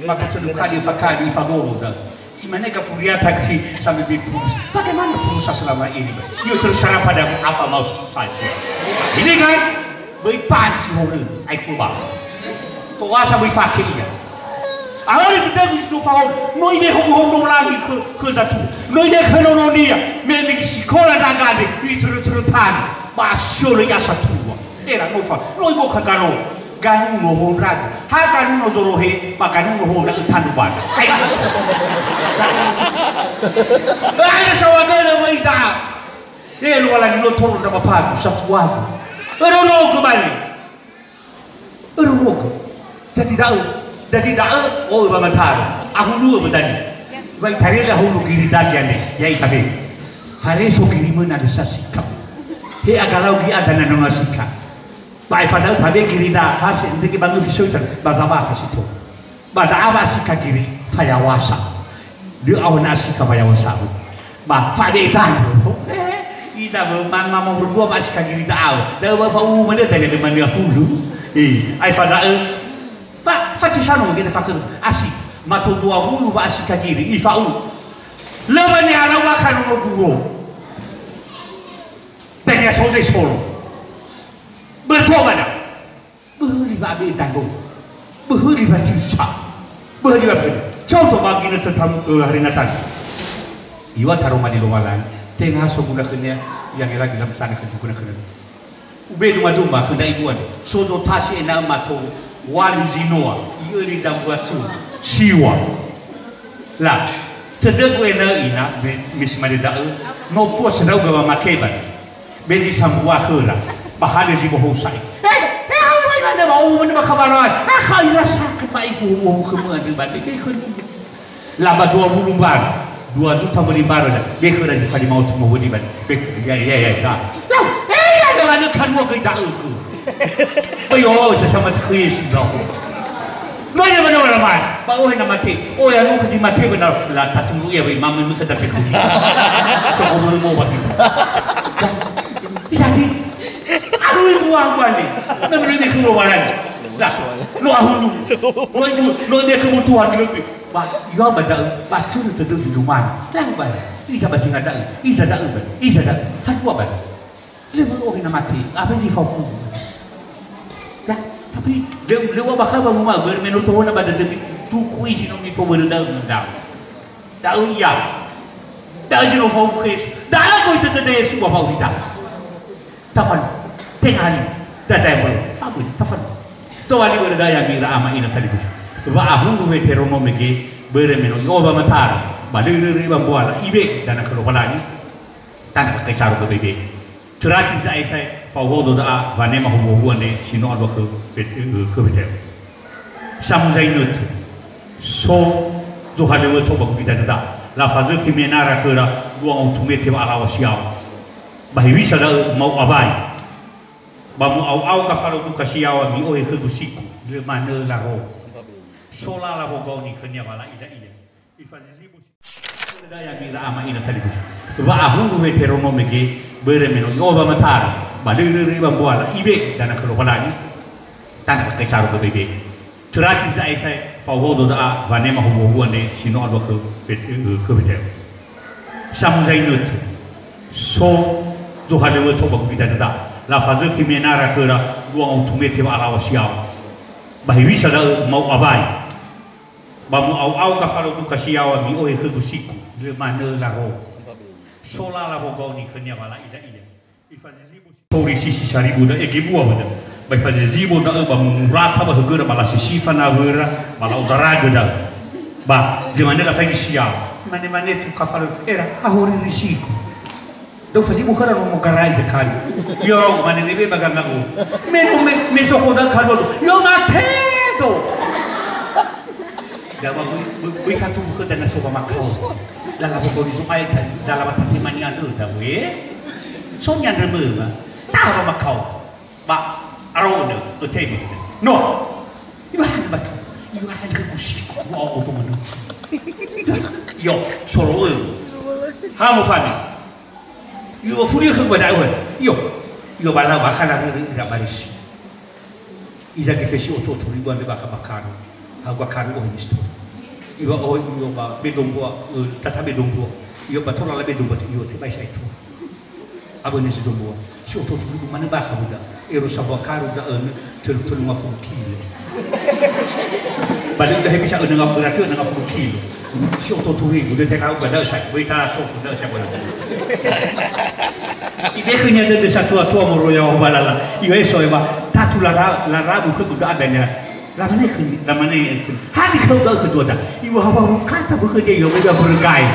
Maka telu kali, empat kali, ifagoro, dah. Imane gafuriata ghi sambil bipus. Bagaimana pulsa selama ini? Yuk terserah padamu apa mau saja. Ini kan, böi panci horö, ai kuba. Toasa böi pake ia. Awali kita bisa tahu, no ini homo-homo lagi ke, ke satu. No ini ke nono dia, memang sekolah dagang di, di cerut-cerut tani. Masya Allah, ya satu. Era nofa, no ibo kagaro. Ganuno hondragu. Ha ganuno zolohe, ba ganuno hondragu tandu bana. Hai. Lain sawagana wa ita. Eh, lu lagi no toro da bapagu, satuagu. Ero rogo bani. Ero rogo. Jadi da'ö. Jadi da'ö, oh, ba matara. Ahulu ba tadi. Wa itarela hulu giri dagi ande. Ya itabe. Hare so giri mena desa sikap. He agalau gi ada na nona sikap. Ba aefa da'ö tabe girida, ha se ndrege ba ngöfi soitan, ba zawakha si tou. Ba da'a wa'asika giri fayawasa. Dö'ao na asika fayawasa. Ba fade tanö. Eh, ida be man mama merdua wa'asika giri da'ao. Da'ö ba fa'u mane tanya de mania hulu. Eh, aefa da'ö. Ba fatisano gede fakir asi. Mato dua hulu wa'asika giri, ifa'u. Lö ba ni'alau akha nono guro. Tanya sode solo. Bertobat. Böhö li ba abe dango. Böhö li ba tisa. Böhö li ba böhö. Contoh ba ginötö tam-, eh, hari Natal. Iwa taroma di Lowalangi. Tenga so guna khönia yang lagi dalam sana khönia guna khönia. Ube duma-duma khö ndra ibuan. So do tasi ena'ö mato wali zinoa. I'öli dambua tu. Siwa. La. Tödögu ena'ö ina, me, me si mane da'ö. No pua sendau gawa makeban. Be zi sambua khöra, ba hale zi bohou sa'i. Eh, eh, hau mai mane ba, oh, mane ba kabaroi. Ah, kha ira sakit ba iku, oh, khömö andrö ba, be, be, khöni. Laba dua wulu mbarö, dua juta möli mbarö da, be khöra zi fali mau semua wöli ba, be, ya, ya, ya, ya. Lau, eh, ya, da, mane kanua göi da'ö khö. Ba, yo, sesama khö Yesu, no. No, ya, mane orang mai, ba, oh, na mate, oh, ya, no, khö zi mate benar, la, tatunu ya, ba, imam, mane khö tapi khö. So, ngomong mau ba kita. Jadi, aduh, ibu aku ani. Memang ini keluar lagi. Nah, no ahulu. No ibu, no dia kebutuhan lebih. Ba, ya ba da'ö, ba curu tödö di rumah. Lah ba, ida ba singa da'ö, ida da'ö ba, ida da'ö. Satu apa? Lewat oh ina mati, apa yang difokus? Nah, tapi le-, lewat bakal ba rumah, bermenu tohona ba dödömi, tuku izi no mi po berendam. Da'ö ia. Da'ö zi no fa'u Kristo. Da'ö göi tödöda Yesu ba fa'u ita. Tafan. Tenga li. Dada yang baru. Fa'u tafan. Toali börö daya mira ama ina tadi tu. Wa'ahulu heteronome ge börö me no i'oba matara. Ba lö röri ba mbuala ibe dana khö Lowalangi. Tanö khö Kaisaro göi bebe. Terati da'e sae fa'uhodo da'a wanema huhuo ne si no alua khö Bet-, khö Betel. Samuzainötö. So zohalöŵö tou ba gugita dödö. Lafazökhi menara khöra dua ngautu mete wa'alaŵa si yaŵa. Ba hewisa da'ö ma'u'awai. Ba mu'au'au gafalo duka si yaŵa mi'ohe khögu siku. Lö manö laro. So lala wogaoni khönia wala'i da'ia. Ifazizibu si daya mira ama ina tadi. Wa'ahulu heteronome ge börö me no i'oba matara. Ba lö röri ba mbuala ibe dana khö Lowalangi. Tanö khö Kaisaro göi bebe. Terati da'e sae fa'uhodo da'a wanema huhuo ne si no alua khö Bet-, khö Betel. Samuzainötö. So zohalöŵö tou ba gugita dödö. Lafazökhi menara khöra dua ngautu mete wa'alaŵa si yaŵa. Ba hewisa da'ö ma'u'awai. Ba mu'au'au gafalo duka si yaŵa mi'ohe khögu siku. Lö manö laro. So lala wogaoni khönia wala'i da'ia. Ifazizibo si tori sisi saribu da'e gebua wada. Ba ifazizibo da'ö ba murata ba hügöra ba lasisifa nawöra, ba la'odaragö da'ö. Ba, zi mane lafaigi siao. Mane-mane tu kapal era, ahori risiko. Da'ö fazibu khöra no mogarai dekali. Yo, mane nebe ba gangau. Me, me, me soko da kalu. Yo matedo. Da ba bui, bui, bui satu buku dan nasoba makau. Dalam bukori supai dan dalam hati mani anu da we. Sonya ndreme ba. Taha ba makau. Ba, aro ne, ötema. No. Iwa han batu. Iwa han ke kusi. Wa o to manu. Yo, solo. Ha mo fani. Yo, furi ke ba da'ö. Yo. Yo, bala bakala ira barisi. Ira gefesi oto-oto ribu andre baka-bakana. Hau bakana ohe misto. Iwa ohe iyo ba bedombua, eh, tata bedombua. Iyo ba tola la bedombua, iyo tebai sa itu. Abö ne si dombua. Si oto-oto ribu mane baka buda. Ero sabua karu da, eh, telu, telu ngafulu kilo. Balik dah bisa enam ngafulu, berarti enam ngafulu kilo. Si oto-oto ribu, dia tak kau pada saya. Boleh tak sok pada saya boleh. Ibekhönia dödö satua-tua moroi ya'o ba lala. I'o'ö so'öma, tatu lara-, larabu khögu da'ö dania. Lamane khönia, lamane khönia. Hadi khöu da'ö khöu da'ö. Iwa hawa rukata bökhö dia, iwa bökhö gai.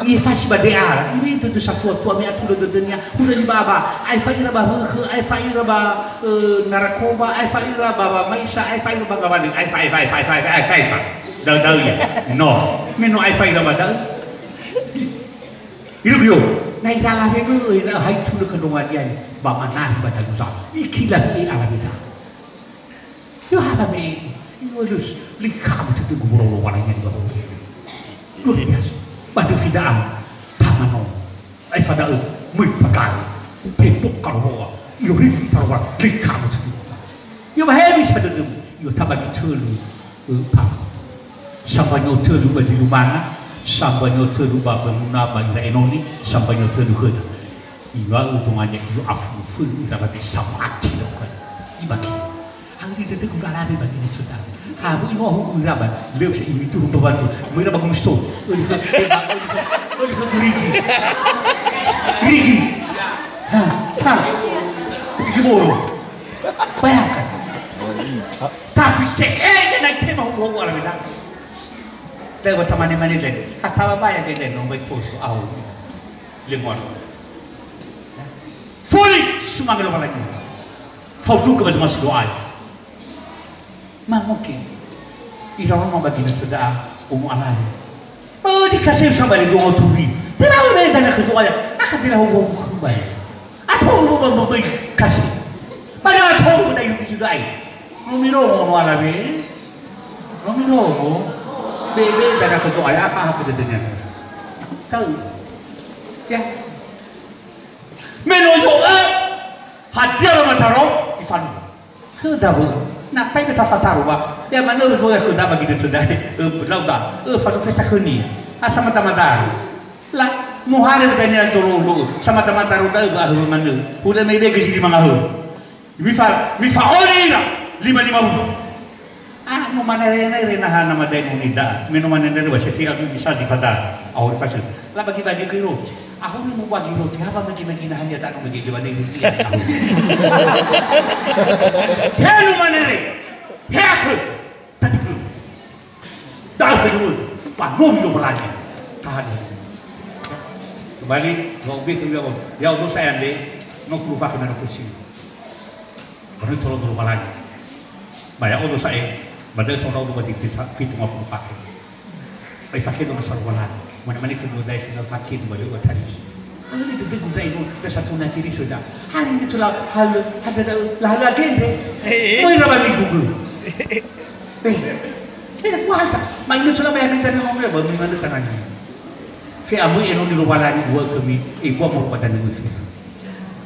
Ifasi ba de'a, ini dödö satua-tua me atulö dödönia. Hulö ni baba, aefa ira ba hökhö, aefa ira ba, eh, narakoba, aefa ira ba, ba maisa, aefa ira ba gawali, aefa, aefa, aefa. Da'ö-da'ö ia. No. Me no aefa ira ba da'ö. Irugi yo, na irala wegö, ira hai tulö kedongan ia, ba manari ba dalusa. Ikila he ala beda. Yo haba me, yo lus, lika mu tutu guburo lo wala ini ba. Luar biasa. Ba döfi da'ö, tamano. Ai fada'ö, mui pagai. Tepok karohoa, yo rifi tarowa, lika mu tutu. Yo ba hewi sa dödömu, yo tabagi tölu, ö, pa. Sambanyo tölu ba zi lumana, sambanyo tölu ba banuna ba ira enoni, sambanyo tölu khöda. Iŵa'ö dongania iyo afufönu ira ba zi samati lo khöda. Ibagi. Angri dödögu ba lari ba gini sudah. Habu imo hu ira ba, lö imi tu hu ba batu. Mui ira ba gumusto. Öli khö, öli khö, öli khö rigi. Rigi. Ha, ha. Rigi boro. Bayangkan. Tapi se'ege na itema hu'u-hu'u ala weda. Dai wa tamane-mane dai. Katawa baya dai dai nombai poso au. Lemon. Fuli sumange Lowalangi. Fauduke ba zomasi doai. Mamoke. Ira roma ba dina seda'a umu alai. Ödi kasem sabari dua turi. Tera udah dana ketua ya. Aka tera hukum hukum. Atau lu ba mabei kasih. Pada atau lu ba yuki sudah ai. Lu miro mo ala be. Lu miro mo. Bebe dana ketua ya aka aku dengar. Tahu. Ya. Me no yo'ö, hadia lö mataro, ifanu. Khöda wö'ö, na pai ke tafataro wa, ya manö wö'ö khöda ba gidö töda, ö, lau da, ö, fanu ke takhönia. Asa mata-mata. La, mohare dania doro lo'ö, samata-mata ro da'ö ba ahö manö. Hulö me idege si lima ngahö. Mifa-, mifa'oli ira, lima-lima wulu. Ah, no manere-nere na hana madae no nida. Me no manere wa setia aku bisa di pada. Ahori pasir. La bagi-bagi ke roti. Ahori mau bagi roti. Apa bagi-bagi na hanya tak bagi dia bagi roti. Ya, no manere. Heafu. Tadi dulu. Dah dulu. Pak no lo berani. Tahan. Kembali, mau beli tu ya, ya, untuk saya ambil. No perlu pakai mana kursi. Baru tolo-tolo balani. Ba ya'odo sa'e, ba da'ö sondra'o ba zi fitu ngafulu fake. Ba ifakhedo na sarua lani. Mane-mane khögu da'e sinau fake ba da'ö tari. Ani dödögu da'e no, da satu na kiri soda. Ani itu la, hal, ada da'ö, la hal agende. Eh. Moi ra ba ni gugu. Eh. Eh, kuasa. Ma ini sola ba ya kita ni ngomel, ba ni mana tangannya. Fe amui eno ni Lowalangi dua kami, eh, gua mau pada nunggu.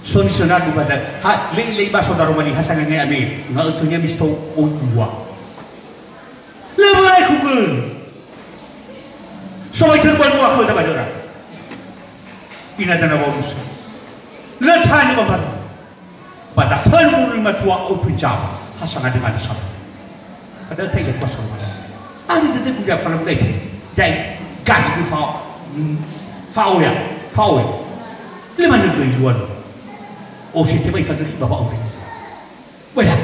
So nisöna du ba da, ha, lei, lei ba so daro mani ha sangangai ame, nga ötönya misto o dua. Lö mulai kugel. So mai terbuat dua kau tak ada orang. Ina dana bagus. Lö tanya ba baru. Pada kan guru matua o pejam. Ha sangat dengan sama. Pada saya kuasa mana. Ani dödögu ya fala mulai. Dai, gari du fa, mm, fa oya, fa oya. Le manö göi luo-luo. O si tebai fagökhi ba wa'aurimi. Böya.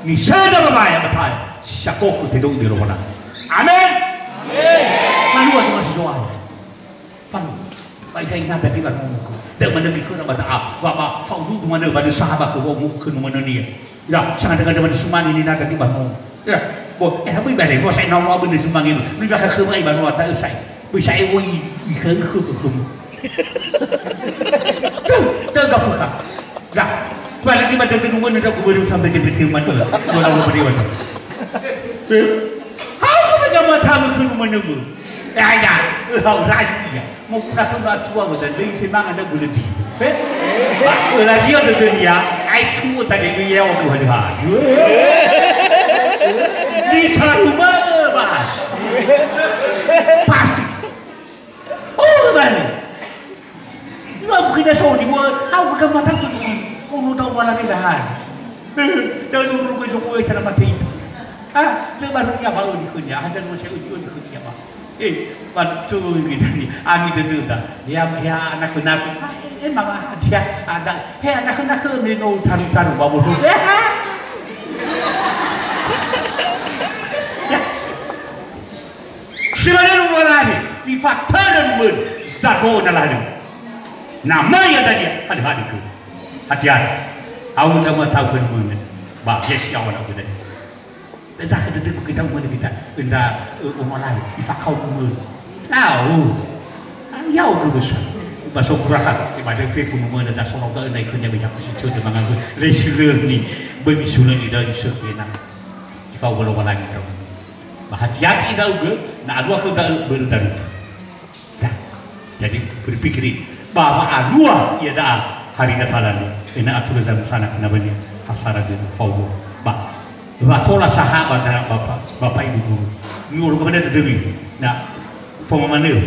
Misöndra ba waya ba ta'e, si sakokö tedo'i be Lowalangi. Amen. Amen. Falua zomasi Zo'aya. Falua. Ba ira inada di ba nomo. Da'ö manö göi khöra ba da'a. Ba, ba fa'ududu manö ba nö sahaba khö wa'omu'ö khö numanönia. Ira, sangandrö-ngandrö manö sumane ninada di ba nomo. Ira, bo, eh, böi bale, bo sa'e nomo abö nö sumange. Böi bakha khöma i ba nomo ta'ö sa'e. Böi sa'e woi i khö khö khö. Tuh, tuh gak buka. Nah, balik di mata gedung mana tak kuberi sampai ke betul mana. Mana mau beri mana? Hau kata jamaah tamu ke mana bu? Ya ya, hau lagi ya. Mau pula tu nak tua masa ni si mangan dah boleh di. Eh? Ba, lagi ada dunia, ai tu tadi ni ya waktu ada. Di rumah bah. Pasti. Oh, bane. Lua buku ida so di mua, au gaga mata tu. Ono tau bala ni dah. Dah dulu ke joko ai tanah mati. Ah, le baru ya baru di kunya, ada dua saya uji di kunya, Pak. Eh, betul gitu ni. Ani dede dah. Ya, ya, anak-anak. Ah, eh, eh, mama, dia ada. He, anak-anak ni no taru-taru bawa tu. Ya. Si manö Lowalangi, mifatörö numanö, dago na lalu. Na möi ia dania, hadö-hadö khö. Hati-hati. Au enda matau khö numanö. Ba, yes, ya, wala khö dania. Enda khö dede kita numanö kita. Enda, eh, Lowalangi, ifakao numanö. Lau. Yau lulus. Ba so kuraha, ba de fefu numanö da so lau da enda ikö nya beja kusi cödö mangagu. Lesi lörni, böi misulö ni da isökena. Ifao Lowalangi kau. Ba hati-hati ndra'ugö, na alua khöu da'ö börö darufa. Ya, jadi berpikiri bahwa alua ia da'a hari Natalan, ena'ö atulö zamösana khöna bönia, hasara dödö, faudo. Ba, wa tola sahabat, Bapak, Bapak Ibu guru. Ni'oro kepada dödömi. Na, pemamanö.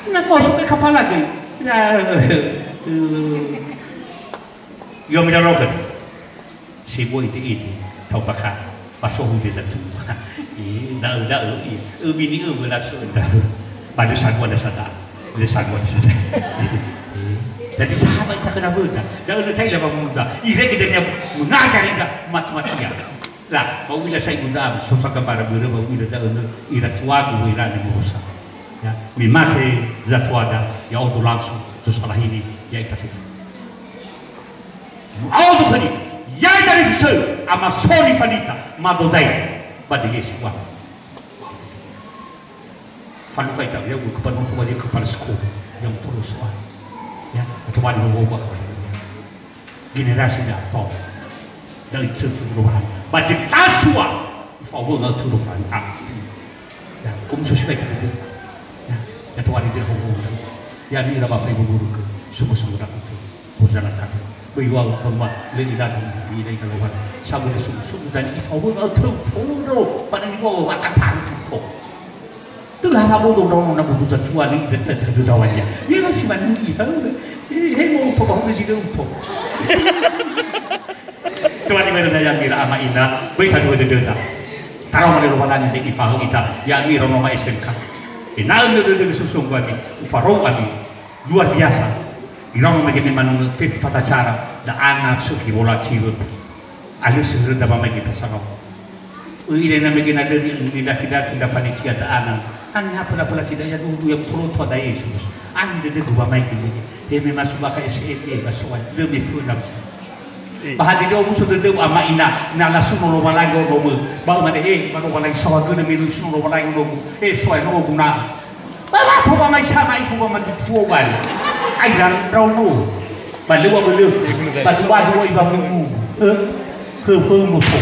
Na kosong ke kapala ge. Ya, eh, eh. Yo, mira roket. Sebua ite-ite, tau bakha, pasohu de datu. Eh, da'ö, da'ö, iya. Ö, bini, ö, bela so, da'ö. Pada sagua da sada. Pada sagua da sada. Eh, jadi sahabat ita kena benda. Da'ö le taila ba muda. Irege dania mengajar ita mati-matian. Lah, ba u'ila sai muda, so sagambara börö, ba u'ila da'ö ira tuagu, ira ni murusa. Ya, me mate zatuada, ya'odo langsung, so salahini, ya ita fita. Mu'aodo khönia, ya'ita nifusöu, ama so nifanita, mado dai, ba dege si ua. Fanuka ita, ya, kepala noto, ya, kepala sekolah, yang terus, wah. Ya, atau mana, wah, wah, wah. Generasi na to. Da'ö itö-tö Lowalangi. Ba zi tasua, ifao wö'ö tö Lowalangi. Ah. Ya, komuso sibai ka dede. Ya, ya tawari dede ho ho. Ya, ni ira ba fai buburu ke. Sungguh-sungguh dapat ke. Berjalan kaki. Böi wa'ö khöma, le ira di, di ira ira Lowalangi. Sabu le sungguh-sungguh dan ifao wö'ö tö, tö, tö. Pada ni wa'ö, wa'ö kataru tö. Telah abodo ndraono na buku Zatua ni, dan, dan, dan, dan, ya. Ia si manui, tahu tak? Eh, hei, mau upo, bahu na juga upo. Tuan Ibu dan Yang dirahmati Allah, böi faduhö dödöda. Tarao manö Lowalangi, ifahögöta, ya'ami iraono ma S M K. Ena'ö dödö-dödö sosonggu ami, ufarou ami. Luar biasa. Iraono mege me manö fefu tata cara, da'a na sökhi wola ciwö. Alösö höröda wamaigi pasarao. Ö'ila na mege na döri nidaki-daki ndra panitia da'a na. Haniha pöla-pöla tidak ya dulu yang poloto ada Yesus. Ani dödögu wamaigi mege. He me masuk baka S M E ba soal. Lö me föna. Ba hadia omuso dödöu ama ina. Na lasuno Lowalangi onomö. Ba umane, eh, ba Lowalangi saohagölö me lö suno Lowalangi onomö. Eh, soal no guna. Ba, ba, ba, ba, mai sama iku ba mandu tuo bali. Ai, dan, ndraono. Ba, lö, ba, lö. Ba, dua, dua, iba, mumu. Eh? Ke, ke, mo, so.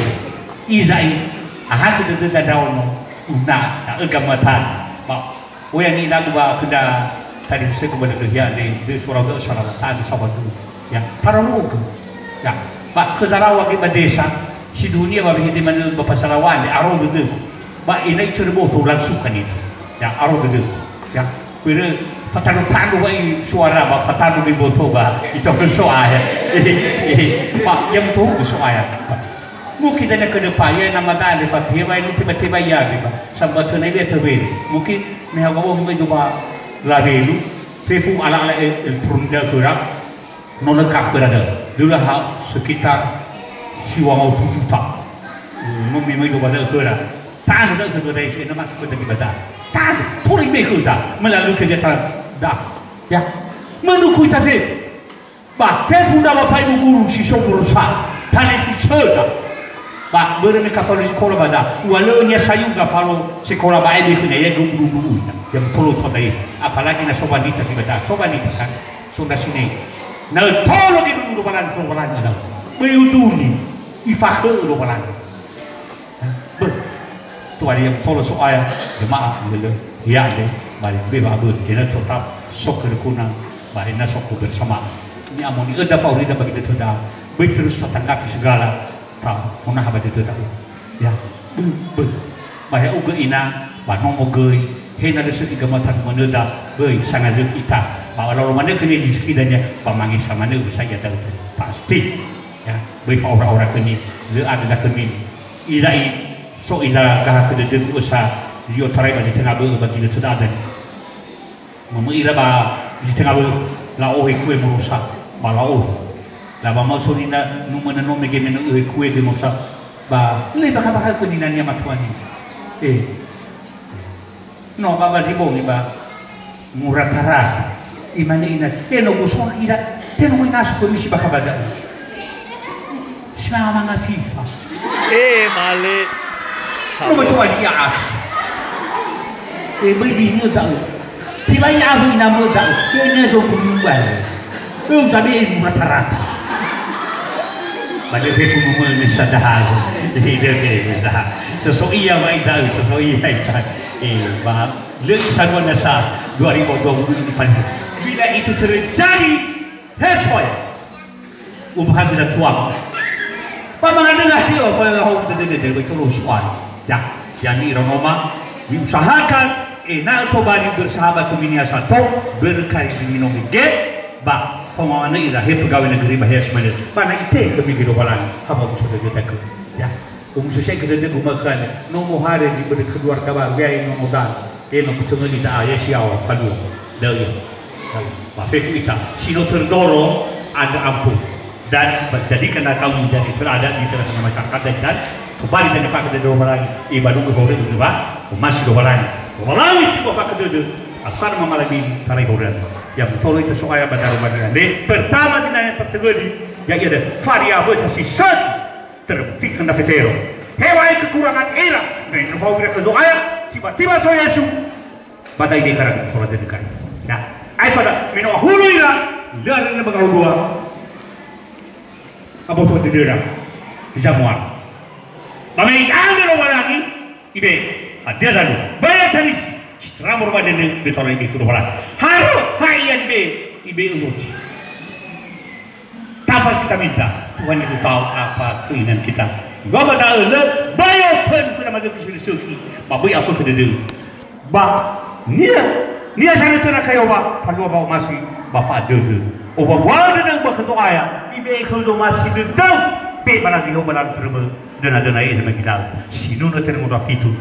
Izai. Aha, ke, ke, ke, ndraono. Una, ta, eh, gamatan. Ba, oya ni lagu ba, keda, tadi, saya kembali ke dia, de, de, suara, de, suara, tadi, sama tu. Ya, para rogo. Ya, ba, ke, zarawa, ke, ba, desa. Si dunia, ba, hede, mana, ba, pasarawan, de, aro, de, de. Ba, ina, itu, de, boto, langsung, kan, itu. Ya, aro dödö. Ya, börö fatandru-tandru wa'i suara ba fatandru bi boto ba. Ito ke so'a ya. Ba, ya mutu ke so'a ya. Mungkin dania ke depan ya nama dale ba tiba ini tiba-tiba ya ba. Sambat ke nai dia terbe. Mungkin me hawa wo me do ba labelu. Fefu ala-ala el-, elektronik da'ö khöra, no lengkap khöra da'ö. Da'ö ha sekitar siwa ngawulu juta. No memöi ba da'ö khöra. Ta'andrö da'ö khö da'e, ena'ö mate khöda ba da'ö. Ta'andrö, tola ibe'e khöda, melalui kegiatan da'ö. Ya. Menukui tafe. Ba fefu ndra Bapak Ibu guru si so guru sa, talifusöda. Ba börö me kafalo sekola ba da, uŵa'ö niha sayuga falo sekola ba ebe khönia, ya gumbu-gumbu. Ya betul to da'e. Apalagi na so wanita si ba da, so wanita kan, so ndra sine. Na tolo ge dulu Lowalangi, Lowalangi ada. Böi uduni, ifakhö Lowalangi. Böi. Tuali yang tolo So'aya, jemaah, lele, ya, le, balik, be, ba, böi. Ena'ö tetap, sok kerukuna, ba, ena'ö sok kebersamaan. Ini amoni öda fa'aurida bagi töda. Böi terus tatanggapi segala, ta, monaha ba töda. Ya, böi, böi. Ba, ya, uga ina, ba, nomo göi, hena le sökhi gamatan manöda, böi, sangalökhi ita. Ba, lalu manö khönia di sekidanya, ba, mangisa manö, bisa ya, pasti. Ya, böi fa'aura-aura khönia, lö ada da khönia. Ila'i, so ira gaha khö dödögu ösa, i'otarai ba zi tenga bö'ö ba zi lö töda dania. Mömöi ira ba zi tenga bö'ö, la'ohe kue morosa, ba la'ohe. Laba ma'ö so nina numönö no mege menö öhe kue de morosa, ba le bakha-bakha khö ninania matuania. Eh. No, ba, ba zi bongi, ba. Murata-rata. Imane ina, "E, no gusora ira, te no inasu komisi bakha ba da'ö." Selama ngafifa. E, male. No betul dia as. E, böi dini da'ö. Tibai abu ina mö da'ö. Ke ne zo kumubal. Uza be murata-rata. Ba le fefu mumöi me sadaha. Jadi dia ke sadaha. Soso'i ya, ba ita, soso'i ya, ita. Eh, ba, lö sanua nasa dua ribu dua puluh ini paling. Bila itu terjadi, he soe. Ubahan bila tuang. Ba mangandrö nasi, oh, kalau ho dede, dede, betul soal. Ya, yani ira no ma, diusahakan, ena'ö tobali bersahabat khö minia sato, berkah di minum ge, ba, pemangane ira he pegawai negeri ba he semuanya. Ba na ite khömi Lowalangi, haba bisa dede takö. Ya. Umsusai ke dödögu ma'ökhö andre, no mohare zi bödö keluarga baru, ya, eno modal, eno ketöngöli da'a, ya, siawa, falua, da'ö, ya. Ba fefu ita, si no terdorong, ada ampun. Dan menjadikan kaum menjadi teladan di tengah-tengah masyarakat dan, dan kembali dan dipakai dari orang lain, ibalu ke orang itu, Pak, masih orang lain. Orang lain si bapak kedödö, asal mama lagi tarai orang. Yang betul itu soal pada rumah dia. Pertama, di nanya pertengöli, ya, iya deh, variabel si satu. Terbukti khöndra Fetero. Heŵa'ae kekurangan ira, me no fao ira khö Zo'aya, tiba-tiba so Yesu, ba da'e karagi, sola dödö karagi. Nah, aefa da, me no ahulu ira, lö arö'ö ba ngaulua, aboto dödöra, Zamuara. Ba me i'andrö Lowalangi, ibe'e, hadia dalu, baya tanisi, si teramo ba dödö, betola ibe'e khö Lowalangi. Haro, ha ia ibe'e, ibe'e uroci. Tafa kita minta, Tuhan itu tahu apa keinginan kita. Ba ba da'ö lö, ba ya Tuhan, kita maju ke sini suci. Ba böi afökhö dödö. Ba, niha, niha sanötöna khö Yehowa, falua ba omasi, ba fa'adödö. Owawa dödö ba khö Zo'aya, ibe'e khö omasi dödö, be ba lagi ho ba lagi terömö, döna-döna e döna gidal. Sinunö terömö dua fitu,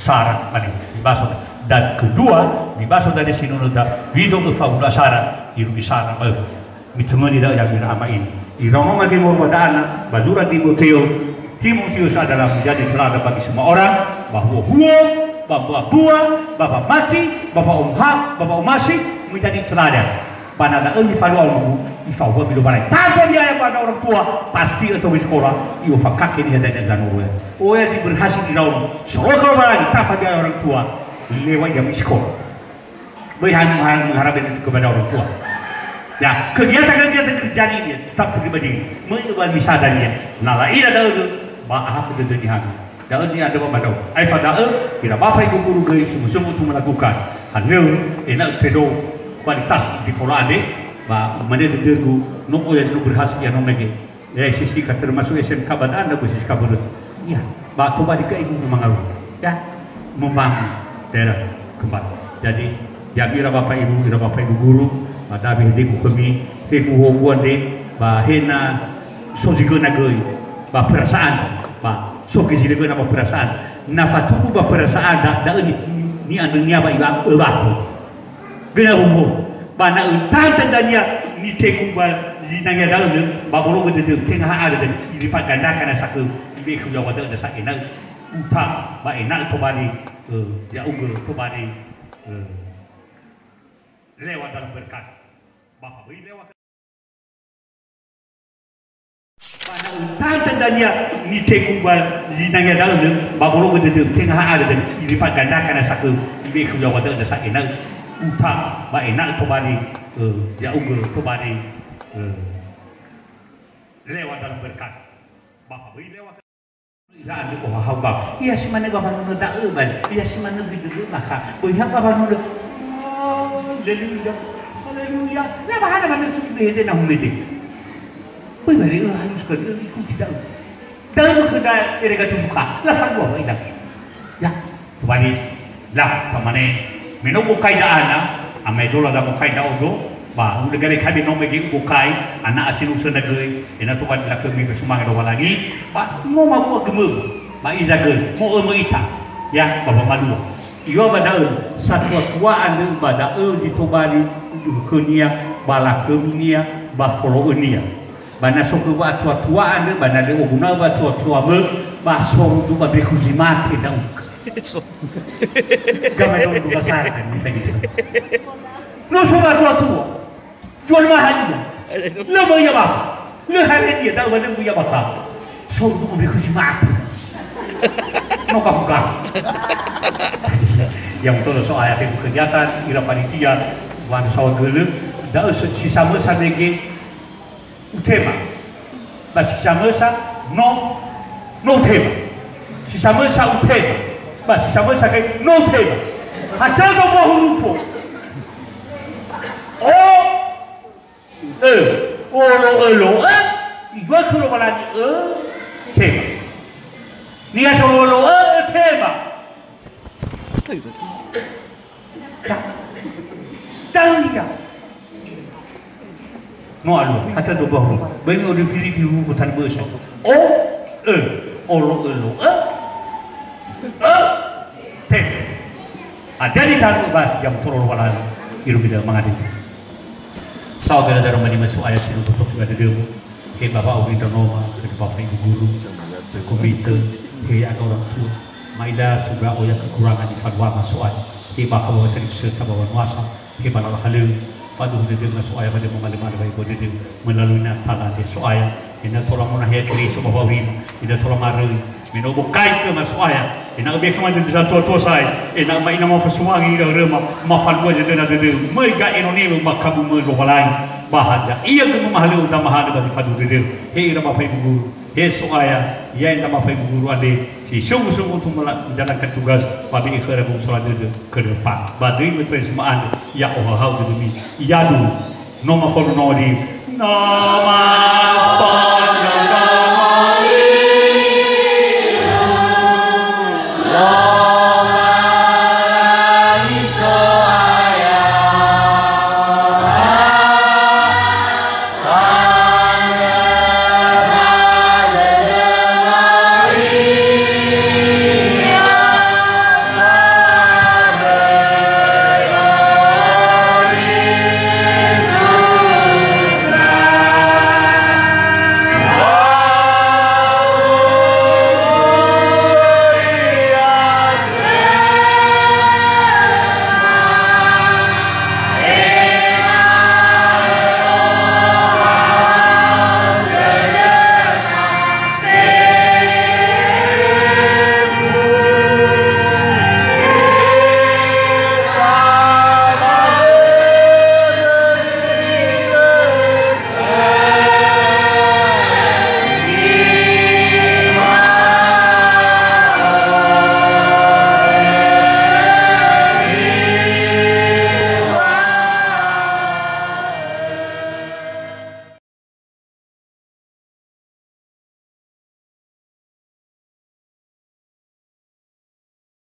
Sara, mane, dibaso. Dan kedua, dibaso dari sinunö da, wido ke faula Sara, irugi Sara, eh. Mitengöni da'ö ya'ami ira ama ina. Iraonoma gemu ba da'ana, ba zura Timoteo, Timoteus adalah menjadi teladan bagi semua orang, ba huo-huo, ba mbua-mbua, ba wamati, ba wa'omha-, ba wa'omasi, menjadi teladan. Ba na da'ö nifalua onogu, ifahua mi Lowalangi. Tanpa biaya ba orang tua, pasti öto mi sekolah, i'ofakake niha dania zanoro ya. Oya zi berhasil iraono, soroi khö Lowalangi, tanpa biaya orang tua, lewat ia mi sekolah. Böi hanya mengharap itu kepada orang tua. Ya, kegiatan-kegiatan kerja ini tetap pribadi. Mencoba misalnya, na la'ila da'ö, ba aha dödö niha. Da'ö niha da'ö ba da'ö. Aefa da'ö, ira Bapak Ibu guru göi sungguh-sungguh untuk melakukan. Hanö, ena'ö tedou kualitas di sekolah ade, ba mane dödögu, no oya no berhasil ya no mege. Ya, S S I K termasuk S M K ba da'ö, nda böi S S I K börö. Ya, ba kembali ke ibu mangaru. Ya, membangun daerah kembali. Jadi, ya, ira Bapak Ibu, ira Bapak Ibu guru, ba da'ö be hedegu khömi, fefu huo-huo andre, ba hena so zi göna göi, ba perasaan, ba so göi zi göna ba perasaan. Na fatubu ba perasaan, da-, da'ö ni, ni'andrönia ba iwa-, öwato. Göna huo. Ba na ötantö dania nitegu ba zinangea da'ö, ba bologö dödöu, tenga ha arö dödöu, irifa'ö gandaka na sakö, ibe'e khöu yaŵa da'ö nasa ena'ö uta, ba ena'ö tobali, ö, ya'ugö tobali, ö, lewat dalam berkat. Ba fa böi lewat. Ba na ötantö dania nitegu ba zinangea da'ö, ba bologö dödöu, tenga ha arö dödöu, irifa'ö gandaka na sakö, ibe'e khöu yaŵa da'ö nasa ena'ö uta, ba ena'ö tobali, ö, ya'ugö tobali, ö, lewat dalam berkat. Ba fa böi lewat. Ira andrö ohahau ba. Ia si manö ba wanunö da'ö ba. Ia si manö bidögö maka. Böi ha ba wanunö. Haleluya. Haleluya. Na ba hana wanunö suku behede na humede. Böi bari ö halus ka dögö ikuti da'ö. Da'ö khö da erega tubuka. La falua ba ida. Ya. Tobali, la, tamane, me no ubokai da'a na, amaedola da bokai ndra'odo, ba, u'ö gare kabe no mege ubokai, ana'a si no usöndra göi, ena'ö tobali lakhömi fesumange Lowalangi, ba, no mawu'a gömö, ba iza göi, mo'ömö ita, ya, ba wamalua. Iŵa'ö ba da'ö, satua-tua andrö ba da'ö zi tobali, uduhönia, ba lakhöminia, ba folo'önia. Ba na so khö wa'atua-tua andrö, ba na lö oguna'ö wa'atua-tuamö, ba sorudu ba bekhu zi mate ndra'ugö. So- Gamai no duka sara kan, bisa gitu. No so wa'atua-tua. Jual mahal ia. Lö möi ia ba. Lö haredia, da'ö ba lö möi ia ba ka. Sorudu ba bekhu zi mate. No ka buka. Yang betul so ayat yang kegiatan, ira panitia, wan sawa gölö, da'ö se-, si samösa mege, utema. Ba si samösa, no, no utema. Si samösa utema. Ba si samösa göi, no utema. Hatödo mbo hurufu. O, ö, olo, ölo, ö, iŵa'ö khö Lowalangi, ö, tema. Niha solo, ölo, ö, ö, tema. Da'ö ia. No alua, hatödo mbo hurufu. Böi me urifirifi hurufu tanö bö'ö sa. O, ö, olo, ölo, ö, ö, te. Hadia nitanö ba si jam toro Lowalangi, iru bida mangandö. Saohagölö daroma lima So'aya si no boto khö dödömu. He Bapa Auri Ndra'o Noma, he Bapa Ibu Guru, he komite, he aga orang tua. Ma'ila so ndra'o ya kekurangan di faduama So'aya. He bakha ba wasalib serta ba wanuasa, he ba lala halöŵö, faduhu dödöma So'aya ba dödöma lö ma'ala ba ibu dödö, melalui Natala nde So'aya. Ena'ö tola monahea Keriso ba wa'aurima, ena'ö tola maröi, me no bokai khöma So'aya, ena'ö bekha ma dödö satua-tua sa'ae, ena'ö ma'ila mafasumange ira öröma, mafalua dödöna dödöu, möi ga enonewö ba kabu mö Lowalangi, ba hadia ia gömö mahalöŵö damahanö ba zi faduhu dödöu, he ira ba faibu guru. He So'aya, ya'e ndra mafaiguguru andre, si sungu-sungu tumula menjalankan tugas, ba be'e khöra guru sola dödö ke depan. Ba döi me Tuhan Yesus ma'andrö, ya ohahau dödömi. Yadu, no mafalu no di, no mafa-